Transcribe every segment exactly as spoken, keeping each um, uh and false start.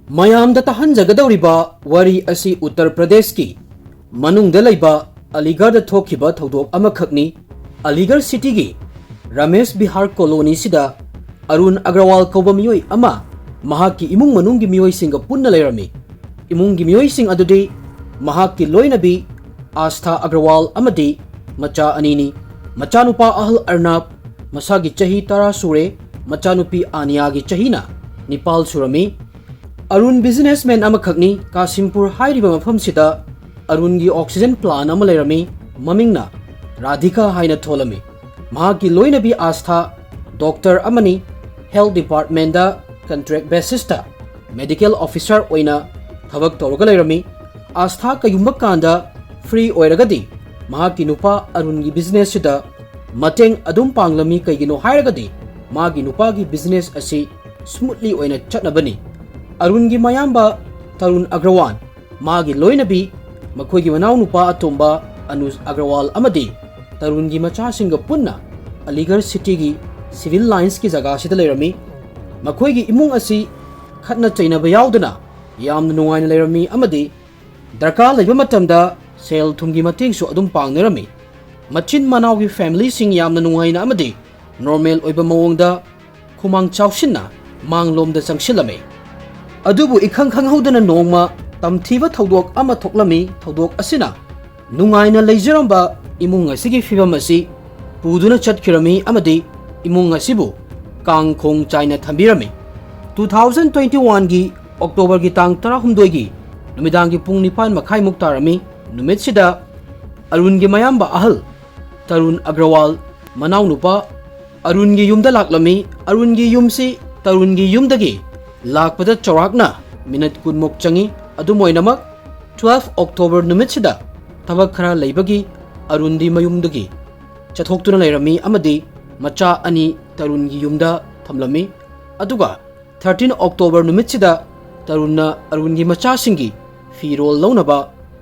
ꯃꯌꯥꯝꯗ ꯇꯥꯍꯟꯖꯒꯗꯧꯔꯤꯕ ꯋꯥꯔꯤ ꯑꯁꯤ ꯎꯠꯇꯔ ꯄ꯭ꯔꯗꯦꯁꯀꯤ ꯃꯅꯨꯡꯗ ꯂꯩꯕ ꯑꯂꯤꯒꯔꯗ ꯊꯣꯛꯈꯤꯕ ꯊꯧꯗꯣꯛ ꯑꯃꯈꯛꯅꯤ꯫ ꯑꯂꯤꯒꯔ ꯁꯤꯇꯤꯒꯤ ꯔꯥꯃꯦꯁ ꯕꯤꯍꯥꯔ ꯀꯣꯂꯣꯅꯤꯁꯤꯗ ꯑꯔꯨꯟ ꯑꯒ꯭ꯔꯋꯥꯜ ꯀꯧꯕ ꯃꯤꯑꯣꯏ ꯑꯃ ꯃꯍꯥꯛꯀꯤ ꯏꯃꯨꯡ ꯃꯅꯨꯡꯒꯤ ꯃꯤꯑꯣꯏꯁꯤꯡꯒ ꯄꯨꯟꯅ ꯂꯩꯔꯝꯃꯤ꯫ ꯏꯃꯨꯡꯒꯤ ꯃꯤꯑꯣꯏꯁꯤꯡ ꯑꯗꯨꯗꯤ ꯃꯍꯥꯛꯀꯤ ꯂꯣꯏꯅꯕꯤ ꯑꯥꯁꯊꯥ ꯑꯒ꯭ꯔꯋꯥꯜ ꯑꯃꯗꯤ ꯃꯆꯥ ꯑꯅꯤꯅꯤ꯫ ꯃꯆꯥꯅꯨꯄꯥ ꯑꯍꯜ ꯑꯔꯅꯥꯕ, ꯃꯁꯥꯒꯤ ꯆꯍꯤ ꯇꯔꯥ ꯁꯨꯔꯦ, ꯃꯆꯥꯅꯨꯄꯤ ꯑꯥꯅꯤꯌꯥꯒꯤ ꯆꯍꯤꯅ ꯅꯤꯄꯥꯜ ꯁꯨꯔꯝꯃꯤ꯫ ꯑꯔꯨꯟ ꯕꯤꯖꯤꯅꯦꯁꯃꯦꯟ ꯑꯃꯈꯛꯅꯤ꯫ ꯀꯥꯁꯤꯝꯄꯨꯔ ꯍꯥꯏꯔꯤꯕ ꯃꯐꯝꯁꯤꯗ ꯑꯔꯨꯟꯒꯤ ꯑꯣꯛꯁꯤꯖꯦꯟ ꯄ꯭ꯂꯥꯟ ꯑꯃ ꯂꯩꯔꯝꯃꯤ, ꯃꯃꯤꯡꯅ ꯔꯥꯙꯤꯀꯥ ꯍꯥꯏꯅ ꯊꯣꯜꯂꯝꯃꯤ꯫ ꯃꯍꯥꯛꯀꯤ ꯂꯣꯏꯅꯕꯤ ꯑꯥꯁꯊꯥ ꯗꯣꯛꯇꯔ ꯑꯃꯅꯤ, ꯍꯦꯜꯊ ꯗꯤꯄꯥꯔꯠꯃꯦꯟꯗ ꯀꯟꯇ꯭ꯔꯦꯛ ꯕꯦꯁꯤꯁꯇ ꯃꯦꯗꯤꯀꯦꯜ ꯑꯣꯐꯤꯁꯥꯔ ꯑꯣꯏꯅ ꯊꯕꯛ ꯇꯧꯔꯒ ꯂꯩꯔꯝꯃꯤ꯫ ꯑꯥꯁꯊꯥ ꯀꯩꯒꯨꯝꯕ ꯀꯥꯟꯗ ꯐ꯭ꯔꯤ ꯑꯣꯏꯔꯒꯗꯤ ꯃꯍꯥꯛꯀꯤ ꯅꯨꯄꯥ ꯑꯔꯨꯟꯒꯤ ꯕꯤꯖꯤꯅꯦꯁꯁꯤꯗ ꯃꯇꯦꯡ ꯑꯗꯨꯝ ꯄꯥꯡꯂꯝꯃꯤ꯫ ꯀꯩꯒꯤꯅꯣ ꯍꯥꯏꯔꯒꯗꯤ ꯃꯥꯒꯤ ꯅꯨꯄꯥꯒꯤ ꯕꯤꯖꯤꯅꯦꯁ ꯑꯁꯤ ꯁ꯭ꯃꯨꯠꯂꯤ ꯑꯣꯏꯅ ꯆꯠꯅꯕꯅꯤ꯫ ꯑꯔꯨꯟꯒꯤ ꯃꯌꯥꯝꯕ ꯇꯔꯨꯟ ꯑꯒ꯭ꯔꯋꯥꯜ, ꯃꯥꯒꯤ ꯂꯣꯏꯅꯕꯤ, ꯃꯈꯣꯏꯒꯤ ꯃꯅꯥꯎꯅꯨꯄꯥ ꯑꯇꯣꯝꯕ ꯑꯅꯨꯖ ꯑꯒ꯭ꯔꯋꯥꯜ ꯑꯃꯗꯤ ꯇꯔꯨꯟꯒꯤ ꯃꯆꯥꯁꯤꯡꯒ ꯄꯨꯟꯅ ꯑꯂꯤꯒꯔ ꯁꯤꯇꯤꯒꯤ ꯁꯤꯚꯤꯜ ꯂꯥꯏꯟꯁꯀꯤ ꯖꯒꯥꯁꯤꯗ ꯂꯩꯔꯝꯃꯤ꯫ ꯃꯈꯣꯏꯒꯤ ꯏꯃꯨꯡ ꯑꯁꯤ ꯈꯠꯅ ꯆꯩꯅꯕ ꯌꯥꯎꯗꯅ ꯌꯥꯝꯅ ꯅꯨꯡꯉꯥꯏꯅ ꯂꯩꯔꯝꯃꯤ ꯑꯃꯗꯤ ꯗꯔꯀꯥꯔ ꯂꯩꯕ ꯃꯇꯝꯗ ꯁꯦꯜ ꯊꯨꯝꯒꯤ ꯃꯇꯦꯡꯁꯨ ꯑꯗꯨꯝ ꯄꯥꯡꯅꯔꯝꯃꯤ꯫ ꯃꯆꯤꯟ ꯃꯅꯥꯎꯒꯤ ꯐꯦꯃꯤꯂꯤꯁꯤꯡ ꯌꯥꯝꯅ ꯅꯨꯡꯉꯥꯏꯅ ꯑꯃꯗꯤ ꯅꯣꯔꯃꯦꯜ ꯑꯣꯏꯕ ꯃꯑꯣꯡꯗ ꯈꯨꯃꯥꯡ ꯆꯥꯎꯁꯤꯟꯅ ꯃꯥꯡꯂꯣꯝꯗ ꯆꯪꯁꯤꯜꯂꯝꯃꯤ꯫ ꯑꯗꯨꯕꯨ ꯏꯈꯪ ꯈꯪꯍꯧꯗꯅ ꯅꯣꯡꯃ ꯇꯝꯊꯤꯕ ꯊꯧꯗꯣꯛ ꯑꯃ ꯊꯣꯛꯂꯝꯃꯤ꯫ ꯊꯧꯗꯣꯛ ꯑꯁꯤꯅ ꯅꯨꯡꯉꯥꯏꯅ ꯂꯩꯖꯔꯝꯕ ꯏꯃꯨꯡ ꯑꯁꯤꯒꯤ ꯐꯤꯕꯝ ꯑꯁꯤ ꯄꯨꯗꯨꯅ ꯆꯠꯈꯤꯔꯝꯃꯤ ꯑꯃꯗꯤ ꯏꯃꯨꯡ ꯑꯁꯤꯕꯨ ꯀꯥꯡ ꯈꯣꯡ ꯆꯥꯏꯅ ꯊꯝꯕꯤꯔꯝꯃꯤ꯫ ꯇꯨ ꯊꯥꯎꯖꯟ ꯇ꯭ꯋꯦꯟꯇꯤ ꯋꯥꯟꯒꯤ ꯑꯣꯛꯇꯣꯕꯔꯒꯤ ꯇꯥꯡ ꯇꯔꯥꯍꯨꯝꯗꯣꯏꯒꯤ ꯅꯨꯃꯤꯗꯥꯡꯒꯤ ꯄꯨꯡ ꯅꯤꯄꯥꯟ ꯃꯈꯥꯏꯃꯨꯛ ꯇꯥꯔꯝꯃꯤ꯫ ꯅꯨꯃꯤꯠꯁꯤꯗ ꯑꯔꯨꯟꯒꯤ ꯃꯌꯥꯝꯕ ꯑꯍꯜ ꯇꯔꯨꯟ ꯑꯒ꯭ꯔꯋꯥꯜ, ꯃꯅꯥꯎꯅꯨꯄꯥ ꯑꯔꯨꯟꯒꯤ ꯌꯨꯝꯗ ꯂꯥꯛꯂꯝꯃꯤ꯫ ꯑꯔꯨꯟꯒꯤ ꯌꯨꯝꯁꯤ ꯇꯔꯨꯟꯒꯤ ꯌꯨꯝꯗꯒꯤ ꯂꯥꯛꯄꯗ ꯆꯥꯎꯔꯥꯛꯅ ꯃꯤꯅꯠ ꯀꯨꯟꯃꯨꯛ ꯆꯪꯏ꯫ ꯑꯗꯨꯝ ꯑꯣꯏꯅꯃꯛ, ꯇ꯭ꯋꯦꯜꯐ ꯑꯣꯛꯇꯣꯕꯔ ꯅꯨꯃꯤꯠꯁꯤꯗ ꯊꯕꯛ ꯈꯔ ꯂꯩꯕꯒꯤ ꯑꯔꯨꯟꯗꯤ ꯃꯌꯨꯝꯗꯒꯤ ꯆꯠꯊꯣꯛꯇꯨꯅ ꯂꯩꯔꯝꯃꯤ ꯑꯃꯗꯤ ꯃꯆꯥ ꯑꯅꯤ ꯇꯔꯨꯟꯒꯤ ꯌꯨꯝꯗ ꯊꯝꯂꯝꯃꯤ꯫ ꯑꯗꯨꯒ ꯊꯥꯔꯇꯤꯟ ꯑꯣꯛꯇꯣꯕꯔ ꯅꯨꯃꯤꯠꯁꯤꯗ ꯇꯔꯨꯟꯅ ꯑꯔꯨꯟꯒꯤ ꯃꯆꯥꯁꯤꯡꯒꯤ ꯐꯤꯔꯣꯜ ꯂꯧꯅꯕ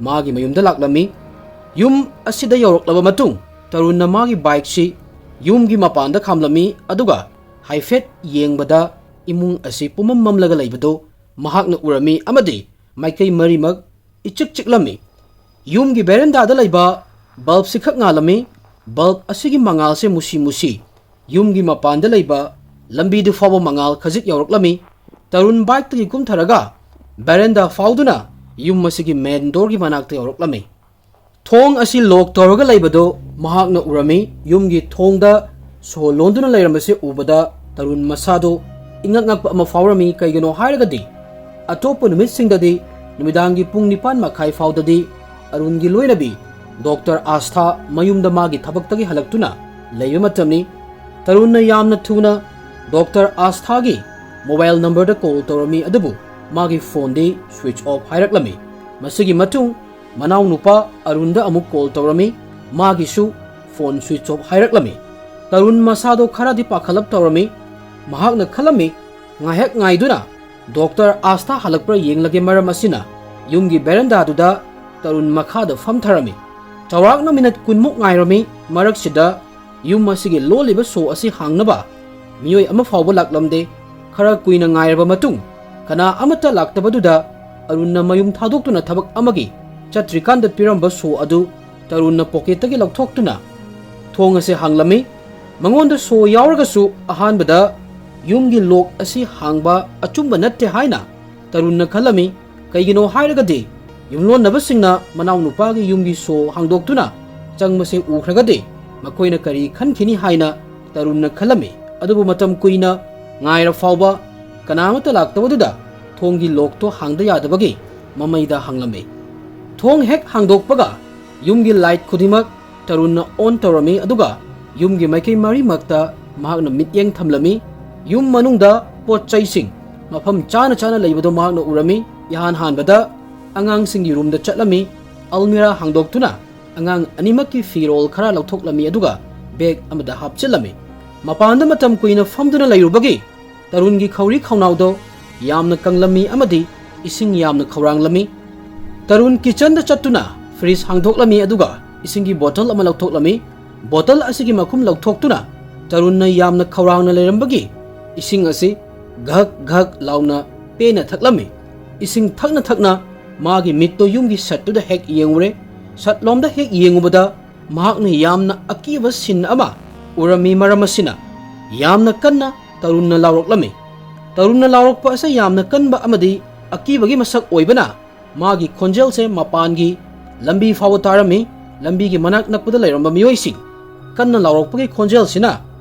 ꯃꯥꯒꯤ ꯃꯌꯨꯝꯗ ꯂꯥꯛꯂꯝꯃꯤ꯫ ꯌꯨꯝ ꯑꯁꯤꯗ ꯌꯧꯔꯛꯂꯕ ꯃꯇꯨꯡ ꯇꯔꯨꯟꯅ ꯃꯥꯒꯤ ꯕꯥꯏꯛꯁꯤ ꯌꯨꯝꯒꯤ ꯃꯄꯥꯟꯗ ꯈꯥꯝꯂꯝꯃꯤ, ꯑꯗꯨꯒ ꯍꯥꯏꯐꯦꯠ ꯌꯦꯡꯕꯗ ꯏꯃꯨꯡ ꯑꯁꯤ ꯄꯨꯝꯃꯝ ꯃꯝꯂꯒ ꯂꯩꯕꯗꯨ ꯃꯍꯥꯛꯅ ꯎꯔꯝꯃꯤ ꯑꯃꯗꯤ ꯃꯥꯏꯀꯩ ꯃꯔꯤꯃꯛ ꯏꯆꯤꯛ ꯆꯤꯛꯂꯝꯃꯤ꯫ ꯌꯨꯝꯒꯤ ꯕꯦꯔꯦꯟꯗꯥꯗ ꯂꯩꯕ ꯕꯜꯕꯁꯤ ꯈꯛ ꯉꯥꯜꯂꯝꯃꯤ꯫ ꯕꯜꯕ ꯑꯁꯤꯒꯤ ꯃꯉꯥꯜꯁꯦ ꯃꯨꯁꯤ ꯃꯨꯁꯤ ꯌꯨꯝꯒꯤ ꯃꯄꯥꯟꯗ ꯂꯩꯕ ꯂꯝꯕꯤꯗꯨ ꯐꯥꯎꯕ ꯃꯉꯥꯜ ꯈꯖꯤꯛ ꯌꯧꯔꯛꯂꯝꯃꯤ꯫ ꯇꯔꯨꯟ ꯕꯥꯏꯛꯇꯒꯤ ꯀꯨꯝꯊꯔꯒ ꯕꯦꯔꯦꯟꯗꯥ ꯐꯥꯎꯗꯨꯅ ꯌꯨꯝ ꯑꯁꯤꯒꯤ ꯃꯦꯟ ꯗꯣꯔꯒꯤ ꯃꯅꯥꯛꯇ ꯌꯧꯔꯛꯂꯝꯃꯤ꯫ ꯊꯣꯡ ꯑꯁꯤ ꯂꯣꯛ ꯇꯧꯔꯒ ꯂꯩꯕꯗꯨ ꯃꯍꯥꯛꯅ ꯎꯔꯝꯃꯤ꯫ ꯌꯨꯝꯒꯤ ꯊꯣꯡꯗ ꯁꯣ ꯂꯣꯟꯗꯨꯅ ꯂꯩꯔꯝꯕꯁꯤ ꯎꯕꯗ ꯇꯔꯨꯟ ꯃꯁꯥꯗꯨ ꯏꯉꯛ ꯉꯛꯄ ꯑꯃ ꯐꯥꯎꯔꯝꯃꯤ꯫ ꯀꯩꯒꯤꯅꯣ ꯍꯥꯏꯔꯒꯗꯤ ꯑꯇꯣꯞꯄ ꯅꯨꯃꯤꯠꯁꯤꯡꯗꯗꯤ ꯅꯨꯃꯤꯗꯥꯡꯒꯤ ꯄꯨꯡ ꯅꯤꯄꯥꯟ ꯃꯈꯥꯏ ꯐꯥꯎꯗꯗꯤ ꯑꯔꯨꯟꯒꯤ ꯂꯣꯏꯅꯕꯤ ꯗꯣꯛꯇꯔ ꯑꯥꯁꯊꯥ ꯃꯌꯨꯝꯗ ꯃꯥꯒꯤ ꯊꯕꯛꯇꯒꯤ ꯍꯜꯂꯛꯇꯨꯅ ꯂꯩꯕ ꯃꯇꯝꯅꯤ꯫ ꯇꯔꯨꯟꯅ ꯌꯥꯝꯅ ꯊꯨꯅ ꯗꯣꯛꯇꯔ ꯑꯥꯁꯊꯥꯒꯤ ꯃꯣꯕꯥꯏꯜ ꯅꯝꯕꯔꯗ ꯀꯣꯜ ꯇꯧꯔꯝꯃꯤ, ꯑꯗꯨꯕꯨ ꯃꯥꯒꯤ ꯐꯣꯟꯗꯤ ꯁ꯭ꯋꯤꯆ ꯑꯣꯐ ꯍꯥꯏꯔꯛꯂꯝꯃꯤ꯫ ꯃꯁꯤꯒꯤ ꯃꯇꯨꯡ ꯃꯅꯥꯎꯅꯨꯄꯥ ꯑꯔꯨꯟꯗ ꯑꯃꯨꯛ ꯀꯣꯜ ꯇꯧꯔꯝꯃꯤ꯫ ꯃꯥꯒꯤꯁꯨ ꯐꯣꯟ ꯁ꯭ꯋꯤꯆ ꯑꯣꯐ ꯍꯥꯏꯔꯛꯂꯝꯃꯤ꯫ ꯇꯔꯨꯟ ꯃꯁꯥꯗꯣ ꯈꯔꯗꯤ ꯄꯥꯈꯠꯂꯞ ꯇꯧꯔꯝꯃꯤ꯫ ꯃꯍꯥꯛꯅ ꯈꯜꯂꯝꯃꯤ, ꯉꯥꯏꯍꯥꯛ ꯉꯥꯏꯗꯨꯅ ꯗꯣꯛꯇꯔ ꯑꯥꯁꯊꯥ ꯍꯜꯂꯛꯄ꯭ꯔꯥ ꯌꯦꯡꯂꯒꯦ꯫ ꯃꯔꯝ ꯑꯁꯤꯅ ꯌꯨꯝꯒꯤ ꯕꯦꯔꯦꯟꯗꯥꯗꯨꯗ ꯇꯔꯨꯟ ꯃꯈꯥꯗ ꯐꯝꯊꯔꯝꯃꯤ꯫ ꯆꯥꯎꯔꯥꯛꯅ ꯃꯤꯅꯠ ꯀꯨꯟꯃꯨꯛ ꯉꯥꯏꯔꯝꯃꯤ꯫ ꯃꯔꯛꯁꯤꯗ ꯌꯨꯝ ꯑꯁꯤꯒꯤ ꯂꯣꯜꯂꯤꯕ ꯁꯣ ꯑꯁꯤ ꯍꯥꯡꯅꯕ ꯃꯤꯑꯣꯏ ꯑꯃ ꯐꯥꯎꯕ ꯂꯥꯛꯂꯝꯗꯦ꯫ ꯈꯔ ꯀꯨꯏꯅ ꯉꯥꯏꯔꯕ ꯃꯇꯨꯡ ꯀꯅꯥ ꯑꯃꯠꯇ ꯂꯥꯛꯇꯕꯗꯨꯗ ꯑꯔꯨꯟꯅ ꯃꯌꯨꯝ ꯊꯥꯗꯣꯛꯇꯨꯅ ꯊꯕꯛ ꯑꯃꯒꯤ ꯆꯠꯇ꯭ꯔꯤꯀꯥꯟꯗ ꯄꯤꯔꯝꯕ ꯁꯣ ꯑꯗꯨ ꯇꯔꯨꯟꯅ ꯄꯣꯀꯦꯠꯇꯒꯤ ꯂꯧꯊꯣꯛꯇꯨꯅ ꯊꯣꯡ ꯑꯁꯤ ꯍꯥꯡꯂꯝꯃꯤ꯫ ꯃꯉꯣꯟꯗ ꯁꯣ ꯌꯥꯎꯔꯒꯁꯨ ꯑꯍꯥꯟꯕꯗ ꯌꯨꯝꯒꯤ ꯂꯣꯛ ꯑꯁꯤ ꯍꯥꯡꯕ ꯑꯆꯨꯝꯕ ꯅꯠꯇꯦ ꯍꯥꯏꯅ ꯇꯔꯨꯟꯅ ꯈꯜꯂꯝꯃꯤ꯫ ꯀꯩꯒꯤꯅꯣ ꯍꯥꯏꯔꯒꯗꯤ ꯌꯨꯝꯂꯣꯟꯅꯕꯁꯤꯡꯅ ꯃꯅꯥꯎꯅꯨꯄꯥꯒꯤ ꯌꯨꯝꯒꯤ ꯁꯣ ꯍꯥꯡꯗꯣꯛꯇꯨꯅ ꯆꯪꯕꯁꯦ ꯎꯈ꯭ꯔꯒꯗꯤ ꯃꯈꯣꯏꯅ ꯀꯔꯤ ꯈꯟꯈꯤꯅꯤ ꯍꯥꯏꯅ ꯇꯔꯨꯟꯅ ꯈꯜꯂꯝꯃꯤ꯫ ꯑꯗꯨꯕꯨ ꯃꯇꯝ ꯀꯨꯏꯅ ꯉꯥꯏꯔ ꯐꯥꯎꯕ ꯀꯅꯥꯃꯠꯇ ꯂꯥꯛꯇꯕꯗꯨꯗ ꯊꯣꯡꯒꯤ ꯂꯣꯛꯇꯣ ꯍꯥꯡꯗ ꯌꯥꯗꯕꯒꯤ ꯃꯃꯩꯗ ꯍꯥꯡꯂꯝꯃꯤ꯫ ꯊꯣꯡ ꯍꯦꯛ ꯍꯥꯡꯗꯣꯛꯄꯒ ꯌꯨꯝꯒꯤ ꯂꯥꯏꯠ ꯈꯨꯗꯤꯡꯃꯛ ꯇꯔꯨꯟꯅ ꯑꯣꯟ ꯇꯧꯔꯝꯃꯤ, ꯑꯗꯨꯒ ꯌꯨꯝꯒꯤ ꯃꯥꯏꯀꯩ ꯃꯔꯤꯃꯛꯇ ꯃꯍꯥꯛꯅ ꯃꯤꯠꯌꯦꯡ ꯊꯝꯂꯝꯃꯤ꯫ ꯌꯨꯝ ꯃꯅꯨꯡꯗ ꯄꯣꯠ ꯆꯩꯁꯤꯡ ꯃꯐꯝ ꯆꯥꯅ ꯆꯥꯅ ꯂꯩꯕꯗꯨ ꯃꯍꯥꯛꯅ ꯎꯔꯝꯃꯤ꯫ ꯏꯍꯥꯟ ꯍꯥꯟꯕꯗ ꯑꯉꯥꯡꯁꯤꯡꯒꯤ ꯔꯨꯝꯗ ꯆꯠꯂꯝꯃꯤ꯫ ꯑꯜꯃꯤꯔꯥ ꯍꯥꯡꯗꯣꯛꯇꯨꯅ ꯑꯉꯥꯡ ꯑꯅꯤꯃꯛꯀꯤ ꯐꯤꯔꯣꯜ ꯈꯔ ꯂꯧꯊꯣꯛꯂꯝꯃꯤ, ꯑꯗꯨꯒ ꯕꯦꯒ ꯑꯃꯗ ꯍꯥꯞꯆꯤꯜꯂꯝꯃꯤ꯫ ꯃꯄꯥꯟꯗ ꯃꯇꯝ ꯀꯨꯏꯅ ꯐꯝꯗꯨꯅ ꯂꯩꯔꯨꯕꯒꯤ ꯇꯔꯨꯟꯒꯤ ꯈꯧꯔꯤ ꯈꯧꯅꯥꯎꯗꯣ ꯌꯥꯝꯅ ꯀꯪꯂꯝꯃꯤ ꯑꯃꯗꯤ ꯏꯁꯤꯡ ꯌꯥꯝꯅ ꯈꯧꯔꯥꯡꯂꯝꯃꯤ꯫ ꯇꯔꯨꯟ ꯀꯤꯆꯟꯗ ꯆꯠꯇꯨꯅ ꯐ꯭ꯔꯤꯖ ꯍꯥꯡꯗꯣꯛꯂꯝꯃꯤ, ꯑꯗꯨꯒ ꯏꯁꯤꯡꯒꯤ ꯕꯣꯇꯜ ꯑꯃ ꯂꯧꯊꯣꯛꯂꯝꯃꯤ꯫ ꯕꯣꯇꯜ ꯑꯁꯤꯒꯤ ꯃꯈꯨꯝ ꯂꯧꯊꯣꯛꯇꯨꯅ ꯇꯔꯨꯟꯅ ꯌꯥꯝꯅ ꯈꯧꯔꯥꯡꯅ ꯂꯩꯔꯝꯕꯒꯤ ꯏꯁꯤꯡ ꯑꯁꯤ ꯘꯛ ꯘꯛ ꯂꯥꯎꯅ ꯄꯦꯟꯅ ꯊꯛꯂꯝꯃꯤ꯫ ꯏꯁꯤꯡ ꯊꯛꯅ ꯊꯛꯅ ꯃꯥꯒꯤ ꯃꯤꯠꯇꯣ ꯌꯨꯝꯒꯤ ꯁꯠꯇꯨꯗ ꯍꯦꯛ ꯌꯦꯡꯉꯨꯔꯦ꯫ ꯁꯠꯂꯣꯝꯗ ꯍꯦꯛ ꯌꯦꯡꯉꯨꯕꯗ ꯃꯍꯥꯛꯅ ꯌꯥꯝꯅ ꯑꯀꯤꯕ ꯁꯤꯟ ꯑꯃ ꯎꯔꯝꯃꯤ꯫ ꯃꯔꯝ ꯑꯁꯤꯅ ꯌꯥꯝꯅ ꯀꯟꯅ ꯇꯔꯨꯟꯅ ꯂꯥꯎꯔꯛꯂꯝꯃꯤ꯫ ꯇꯔꯨꯟꯅ ꯂꯥꯎꯔꯛꯄ ꯑꯁꯤ ꯌꯥꯝꯅ ꯀꯟꯕ ꯑꯃꯗꯤ ꯑꯀꯤꯕꯒꯤ ꯃꯁꯛ ꯑꯣꯏꯕꯅ ꯃꯥꯒꯤ ꯈꯣꯟꯖꯦꯜꯁꯦ ꯃꯄꯥꯟꯒꯤ ꯂꯝꯕꯤ ꯐꯥꯎꯕ ꯇꯥꯔꯝꯃꯤ꯫ ꯂꯝꯕꯤꯒꯤ ꯃꯅꯥꯛ ꯅꯛꯄꯗ ꯂꯩꯔꯝꯕ ꯃꯤꯑꯣꯏꯁꯤꯡ ꯀꯟꯅ ꯂꯥꯎꯔꯛꯄꯒꯤ ꯈꯣꯟꯖꯦꯜꯁꯤꯅ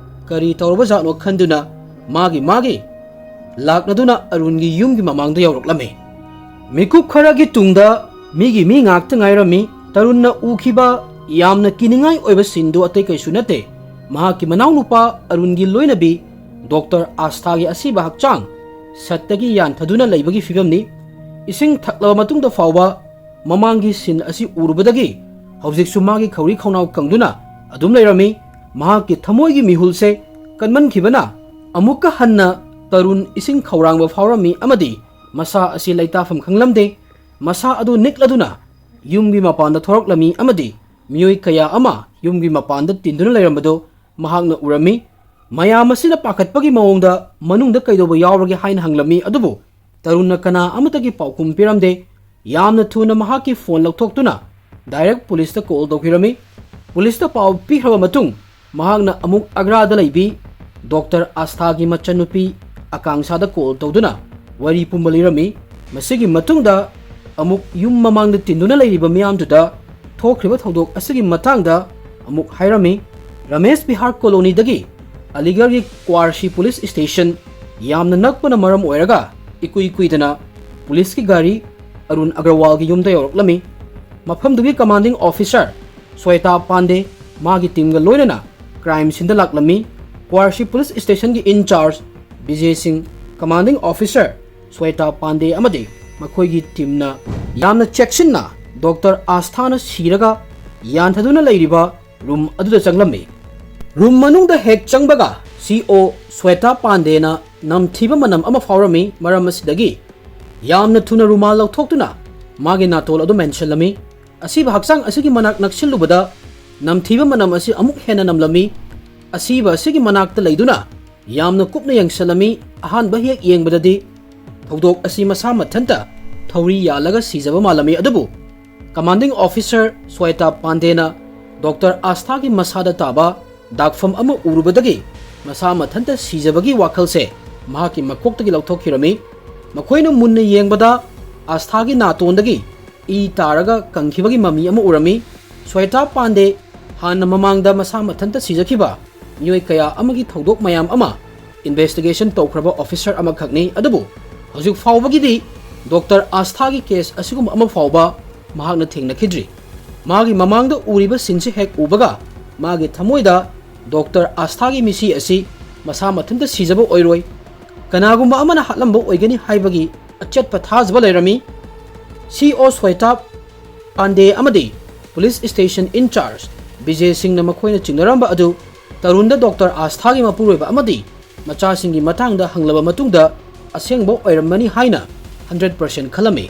ꯀꯔꯤ ꯇꯧꯔꯕꯖꯥꯠꯅꯣ ꯈꯟꯗꯨꯅ ꯃꯥꯒꯤ ꯃꯥꯒꯤ ꯂꯥꯛꯅꯗꯨꯅ ꯑꯔꯨꯟꯒꯤ ꯌꯨꯝꯒꯤ ꯃꯃꯥꯡꯗ ꯌꯧꯔꯛꯂꯝꯃꯤ꯫ ꯃꯤꯀꯨꯞ ꯈꯔꯒꯤ ꯇꯨꯡꯗ ꯃꯤꯒꯤ ꯃꯤ ꯉꯥꯛꯇ ꯉꯥꯏꯔꯝꯃꯤ꯫ ꯇꯔꯨꯟꯅ ꯎꯈꯤꯕ ꯌꯥꯝꯅ ꯀꯤꯅꯤꯡꯉꯥꯏ ꯑꯣꯏꯕ ꯁꯤꯟꯗꯨ ꯑꯇꯩ ꯀꯩꯁꯨ ꯅꯠꯇꯦ, ꯃꯍꯥꯛꯀꯤ ꯃꯅꯥꯎꯅꯨꯄꯥ ꯑꯔꯨꯟꯒꯤ ꯂꯣꯏꯅꯕꯤ ꯗꯣꯛꯇꯔ ꯑꯥꯁꯊꯥꯒꯤ ꯑꯁꯤꯕ ꯍꯛꯆꯥꯡ ꯁꯠꯇꯒꯤ ꯌꯥꯟꯊꯗꯨꯅ ꯂꯩꯕꯒꯤ ꯐꯤꯕꯝꯅꯤ꯫ ꯏꯁꯤꯡ ꯊꯛꯂꯕ ꯃꯇꯨꯡꯗ ꯐꯥꯎꯕ ꯃꯃꯥꯡꯒꯤ ꯁꯤꯟ ꯑꯁꯤ ꯎꯔꯨꯕꯗꯒꯤ ꯍꯧꯖꯤꯛꯁꯨ ꯃꯥꯒꯤ ꯈꯧꯔꯤ ꯈꯧꯅꯥꯎ ꯀꯪꯗꯨꯅ ꯑꯗꯨꯝ ꯂꯩꯔꯝꯃꯤ꯫ ꯃꯍꯥꯛꯀꯤ ꯊꯃꯣꯏꯒꯤ ꯃꯤꯍꯨꯜꯁꯦ ꯀꯟꯃꯟꯈꯤꯕꯅ ꯑꯃꯨꯛꯀ ꯍꯟꯅ ꯇꯔꯨꯟ ꯏꯁꯤꯡ ꯈꯧꯔꯥꯡꯕ ꯐꯥꯎꯔꯝꯃꯤ ꯑꯃꯗꯤ ꯃꯁꯥ ꯑꯁꯤ ꯂꯩꯇꯥꯐꯝ ꯈꯪꯂꯝꯗꯦ꯫ ꯃꯁꯥ ꯑꯗꯨ ꯅꯤꯛꯂꯗꯨꯅ ꯌꯨꯝꯒꯤ ꯃꯄꯥꯟꯗ ꯊꯣꯔꯛꯂꯝꯃꯤ ꯑꯃꯗꯤ ꯃꯤꯑꯣꯏ ꯀꯌꯥ ꯑꯃ ꯌꯨꯝꯒꯤ ꯃꯄꯥꯟꯗ ꯇꯤꯟꯗꯨꯅ ꯂꯩꯔꯝꯕꯗꯨ ꯃꯍꯥꯛꯅ ꯎꯔꯝꯃꯤ꯫ ꯃꯌꯥꯝ ꯑꯁꯤꯅ ꯄꯥꯈꯠꯄꯒꯤ ꯃꯑꯣꯡꯗ ꯃꯅꯨꯡꯗ ꯀꯩꯗꯧꯕ ꯌꯥꯎꯔꯒꯦ ꯍꯥꯏꯅ ꯍꯪꯂꯝꯃꯤ, ꯑꯗꯨꯕꯨ ꯇꯔꯨꯟꯅ ꯀꯅꯥ ꯑꯃꯠꯇꯒꯤ ꯄꯥꯎꯈꯨꯝ ꯄꯤꯔꯝꯗꯦ꯫ ꯌꯥꯝꯅ ꯊꯨꯅ ꯃꯍꯥꯛꯀꯤ ꯐꯣꯟ ꯂꯧꯊꯣꯛꯇꯨꯅ ꯗꯥꯏꯔꯦꯛ ꯄꯨꯂꯤꯁꯇ ꯀꯣꯜ ꯇꯧꯈꯤꯔꯝꯃꯤ꯫ ꯄꯨꯂꯤꯁꯇ ꯄꯥꯎ ꯄꯤꯈ꯭ꯔꯕ ꯃꯇꯨꯡ ꯃꯍꯥꯛꯅ ꯑꯃꯨꯛ ꯑꯒ꯭ꯔꯥꯗ ꯂꯩꯕꯤ ꯗꯣꯛꯇꯔ ꯑꯥꯁꯊꯥꯒꯤ ꯃꯆꯟꯅꯨꯄꯤ ꯑꯀꯥꯡꯁꯥꯗ ꯀꯣꯜ ꯇꯧꯗꯨꯅ ꯋꯥꯔꯤ ꯄꯨꯝꯕ ꯂꯤꯔꯝꯃꯤ꯫ ꯃꯁꯤꯒꯤ ꯃꯇꯨꯡꯗ ꯑꯃꯨꯛ ꯌꯨꯝ ꯃꯃꯥꯡꯗ ꯇꯤꯟꯗꯨꯅ ꯂꯩꯔꯤꯕ ꯃꯤꯌꯥꯝꯗꯨꯗ ꯊꯣꯛꯈ꯭ꯔꯤꯕ ꯊꯧꯗꯣꯛ ꯑꯁꯤꯒꯤ ꯃꯇꯥꯡꯗ ꯑꯃꯨꯛ ꯍꯥꯏꯔꯝꯃꯤ꯫ ꯔꯃꯦꯁ ꯕꯤꯍꯥꯔ ꯀꯣꯂꯣꯅꯤꯗꯒꯤ ꯑꯂꯤꯒꯔꯒꯤ ꯀ꯭ꯋꯥꯔꯁꯤ ꯄꯨꯂꯤꯁ ꯁ꯭ꯇꯦꯁꯟ ꯌꯥꯝꯅ ꯅꯛꯄꯅ ꯃꯔꯝ ꯑꯣꯏꯔꯒ ꯏꯀꯨꯏ ꯀꯨꯏꯗꯅ ꯄꯨꯂꯤꯁꯀꯤ ꯒꯥꯔꯤ ꯑꯔꯨꯟ ꯑꯒꯔꯋꯥꯜꯒꯤ ꯌꯨꯝꯗ ꯌꯧꯔꯛꯂꯝꯃꯤ꯫ ꯃꯐꯝꯗꯨꯒꯤ ꯀꯃꯥꯟꯗꯤꯡ ꯑꯣꯐꯤꯁꯥꯔ ꯁ꯭ꯋꯦꯇꯥ ꯄꯥꯟꯗꯦ ꯃꯥꯒꯤ ꯇꯤꯝꯒ ꯂꯣꯏꯅꯅ ꯀ꯭ꯔꯥꯏꯝ ꯁꯤꯟꯗ ꯂꯥꯛꯂꯝꯃꯤ꯫ ꯀ꯭ꯋꯥꯔꯁꯤ ꯄꯨꯂꯤꯁ ꯁ꯭ꯇꯦꯁꯟꯒꯤ ꯏꯟꯆꯥꯔꯖ ꯕꯤꯖꯦ ꯁꯤꯡ, ꯀꯃꯥꯟꯗꯤꯡ ꯑꯣꯐꯤꯁꯥꯔ ꯁ꯭ꯋꯦꯇꯥ ꯄꯥꯟꯗꯦ ꯑꯃꯗꯤ ꯃꯈꯣꯏꯒꯤ ꯇꯤꯝꯅ ꯌꯥꯝꯅ ꯆꯦꯛꯁꯤꯟꯅ ꯗꯣꯛꯇꯔ ꯑꯥꯁꯊꯥꯅ ꯁꯤꯔꯒ ꯌꯥꯟꯊꯗꯨꯅ ꯂꯩꯔꯤꯕ ꯔꯨꯝ ꯑꯗꯨꯗ ꯆꯪꯂꯝꯃꯤ꯫ ꯔꯨꯝ ꯃꯅꯨꯡꯗ ꯍꯦꯛ ꯆꯪꯕꯒ ꯁꯤ ꯑꯣ ꯁ꯭ꯋꯦꯇꯥ ꯄꯥꯟꯗꯦꯅ ꯅꯝꯊꯤꯕ ꯃꯅꯝ ꯑꯃ ꯐꯥꯎꯔꯝꯃꯤ꯫ ꯃꯔꯝ ꯑꯁꯤꯗꯒꯤ ꯌꯥꯝꯅ ꯊꯨꯅ ꯔꯨꯃꯥꯜ ꯂꯧꯊꯣꯛꯇꯨꯅ ꯃꯥꯒꯤ ꯅꯥꯇꯣꯟ ꯑꯗꯨ ꯃꯦꯟꯁꯤꯜꯂꯝꯃꯤ꯫ ꯑꯁꯤꯕ ꯍꯛꯆꯥꯡ ꯑꯁꯤꯒꯤ ꯃꯅꯥꯛ ꯅꯛꯁꯤꯜꯂꯨꯕꯗ ꯅꯝꯊꯤꯕ ꯃꯅꯝ ꯑꯁꯤ ꯑꯃꯨꯛ ꯍꯦꯟꯅ ꯅꯝꯂꯝꯃꯤ꯫ ꯑꯁꯤꯕ ꯑꯁꯤꯒꯤ ꯃꯅꯥꯛꯇ ꯂꯩꯗꯨꯅ ꯌꯥꯝꯅ ꯀꯨꯞꯅ ꯌꯦꯡꯁꯤꯜꯂꯝꯃꯤ꯫ ꯑꯍꯥꯟꯕ ꯍꯦꯛ ꯌꯦꯡꯕꯗꯗꯤ ꯊꯧꯗꯣꯛ ꯑꯁꯤ ꯃꯁꯥ ꯃꯊꯟꯇ ꯊꯧꯔꯤ ꯌꯥꯜꯂꯒ ꯁꯤꯖꯕ ꯃꯥꯜꯂꯝꯃꯤ꯫ ꯑꯗꯨꯕꯨ ꯀꯃꯥꯟꯗꯤꯡ ꯑꯣꯐꯤꯁꯔ ꯁ꯭ꯋꯦꯇꯥ ꯄꯥꯟꯗꯦꯅ ꯗꯣꯛꯇꯔ ꯑꯥꯁꯊꯥꯒꯤ ꯃꯁꯥꯗ ꯇꯥꯕ ꯗꯥꯛꯐꯝ ꯑꯃ ꯎꯔꯨꯕꯗꯒꯤ ꯃꯁꯥ ꯃꯊꯟꯇ ꯁꯤꯖꯕꯒꯤ ꯋꯥꯈꯜꯁꯦ ꯃꯍꯥꯛꯀꯤ ꯃꯀꯣꯛꯇꯒꯤ ꯂꯧꯊꯣꯛꯈꯤꯔꯝꯃꯤ꯫ ꯃꯈꯣꯏꯅ ꯃꯨꯟꯅ ꯌꯦꯡꯕꯗ ꯑꯥꯁꯊꯥꯒꯤ ꯅꯥꯇꯣꯟꯗꯒꯤ ꯏ ꯇꯥꯔꯒ ꯀꯪꯈꯤꯕꯒꯤ ꯃꯃꯤ ꯑꯃ ꯎꯔꯝꯃꯤ꯫ ꯁ꯭ꯋꯦꯇꯥ ꯄꯥꯟꯗꯦ ꯍꯥꯟꯅ ꯃꯃꯥꯡꯗ ꯃꯁꯥ ꯃꯊꯟꯇ ꯁꯤꯖꯈꯤꯕ ꯃꯤꯑꯣꯏ ꯀꯌꯥ ꯑꯃꯒꯤ ꯊꯧꯗꯣꯛ ꯃꯌꯥꯝ ꯑꯃ ꯏꯟꯚꯦꯁꯇꯤꯒꯦꯁꯟ ꯇꯧꯈ꯭ꯔꯕ ꯑꯣꯐꯤꯁꯔ ꯑꯃꯈꯛꯅꯤ꯫ ꯑꯗꯨꯕꯨ ꯍꯧꯖꯤꯛ ꯐꯥꯎꯕꯒꯤꯗꯤ ꯗꯣꯛꯇꯔ ꯑꯥꯁꯊꯥꯒꯤ ꯀꯦꯁ ꯑꯁꯤꯒꯨꯝꯕ ꯑꯃ ꯐꯥꯎꯕ ꯃꯍꯥꯛꯅ ꯊꯦꯡꯅꯈꯤꯗ꯭ꯔꯤ꯫ ꯃꯥꯒꯤ ꯃꯃꯥꯡꯗ ꯎꯔꯤꯕ ꯁꯤꯟꯁꯤ ꯍꯦꯛ ꯎꯕꯒ ꯃꯥꯒꯤ ꯊꯃꯣꯏꯗ ꯗꯣꯛꯇꯔ ꯑꯥꯁꯊꯥꯒꯤ ꯃꯤꯁꯤ ꯑꯁꯤ ꯃꯁꯥ ꯃꯊꯟꯇ ꯁꯤꯖꯕ ꯑꯣꯏꯔꯣꯏ, ꯀꯅꯥꯒꯨꯝꯕ ꯑꯃꯅ ꯍꯥꯠꯂꯝꯕ ꯑꯣꯏꯒꯅꯤ ꯍꯥꯏꯕꯒꯤ ꯑꯆꯦꯠꯄ ꯊꯥꯖꯕ ꯂꯩꯔꯝꯃꯤ꯫ ꯁꯤ ꯑꯣ ꯁ꯭ꯋꯦꯇꯥ ꯄꯥꯟꯗꯦ ꯑꯃꯗꯤ ꯄꯨꯂꯤꯁ ꯁ꯭ꯇꯦꯁꯟ ꯏꯟꯆꯥꯔꯖ ꯕꯤꯖꯦ ꯁꯤꯡꯅ ꯃꯈꯣꯏꯅ ꯆꯤꯡꯅꯔꯝꯕ ꯑꯗꯨ ꯇꯔꯨꯟꯗ ꯗꯣꯛꯇꯔ ꯑꯥꯁꯊꯥꯒꯤ ꯃꯄꯨꯔꯣꯏꯕ ꯑꯃꯗꯤ ꯃꯆꯥꯁꯤꯡꯒꯤ ꯃꯇꯥꯡꯗ ꯍꯪꯂꯕ ꯃꯇꯨꯡꯗ ꯑꯁꯦꯡꯕ ꯑꯣꯏꯔꯝꯃꯅꯤ ꯍꯥꯏꯅ ꯍꯟꯗ꯭ꯔꯦꯠ ꯄꯥꯔꯁꯦꯟ ꯈꯜꯂꯝꯃꯤ꯫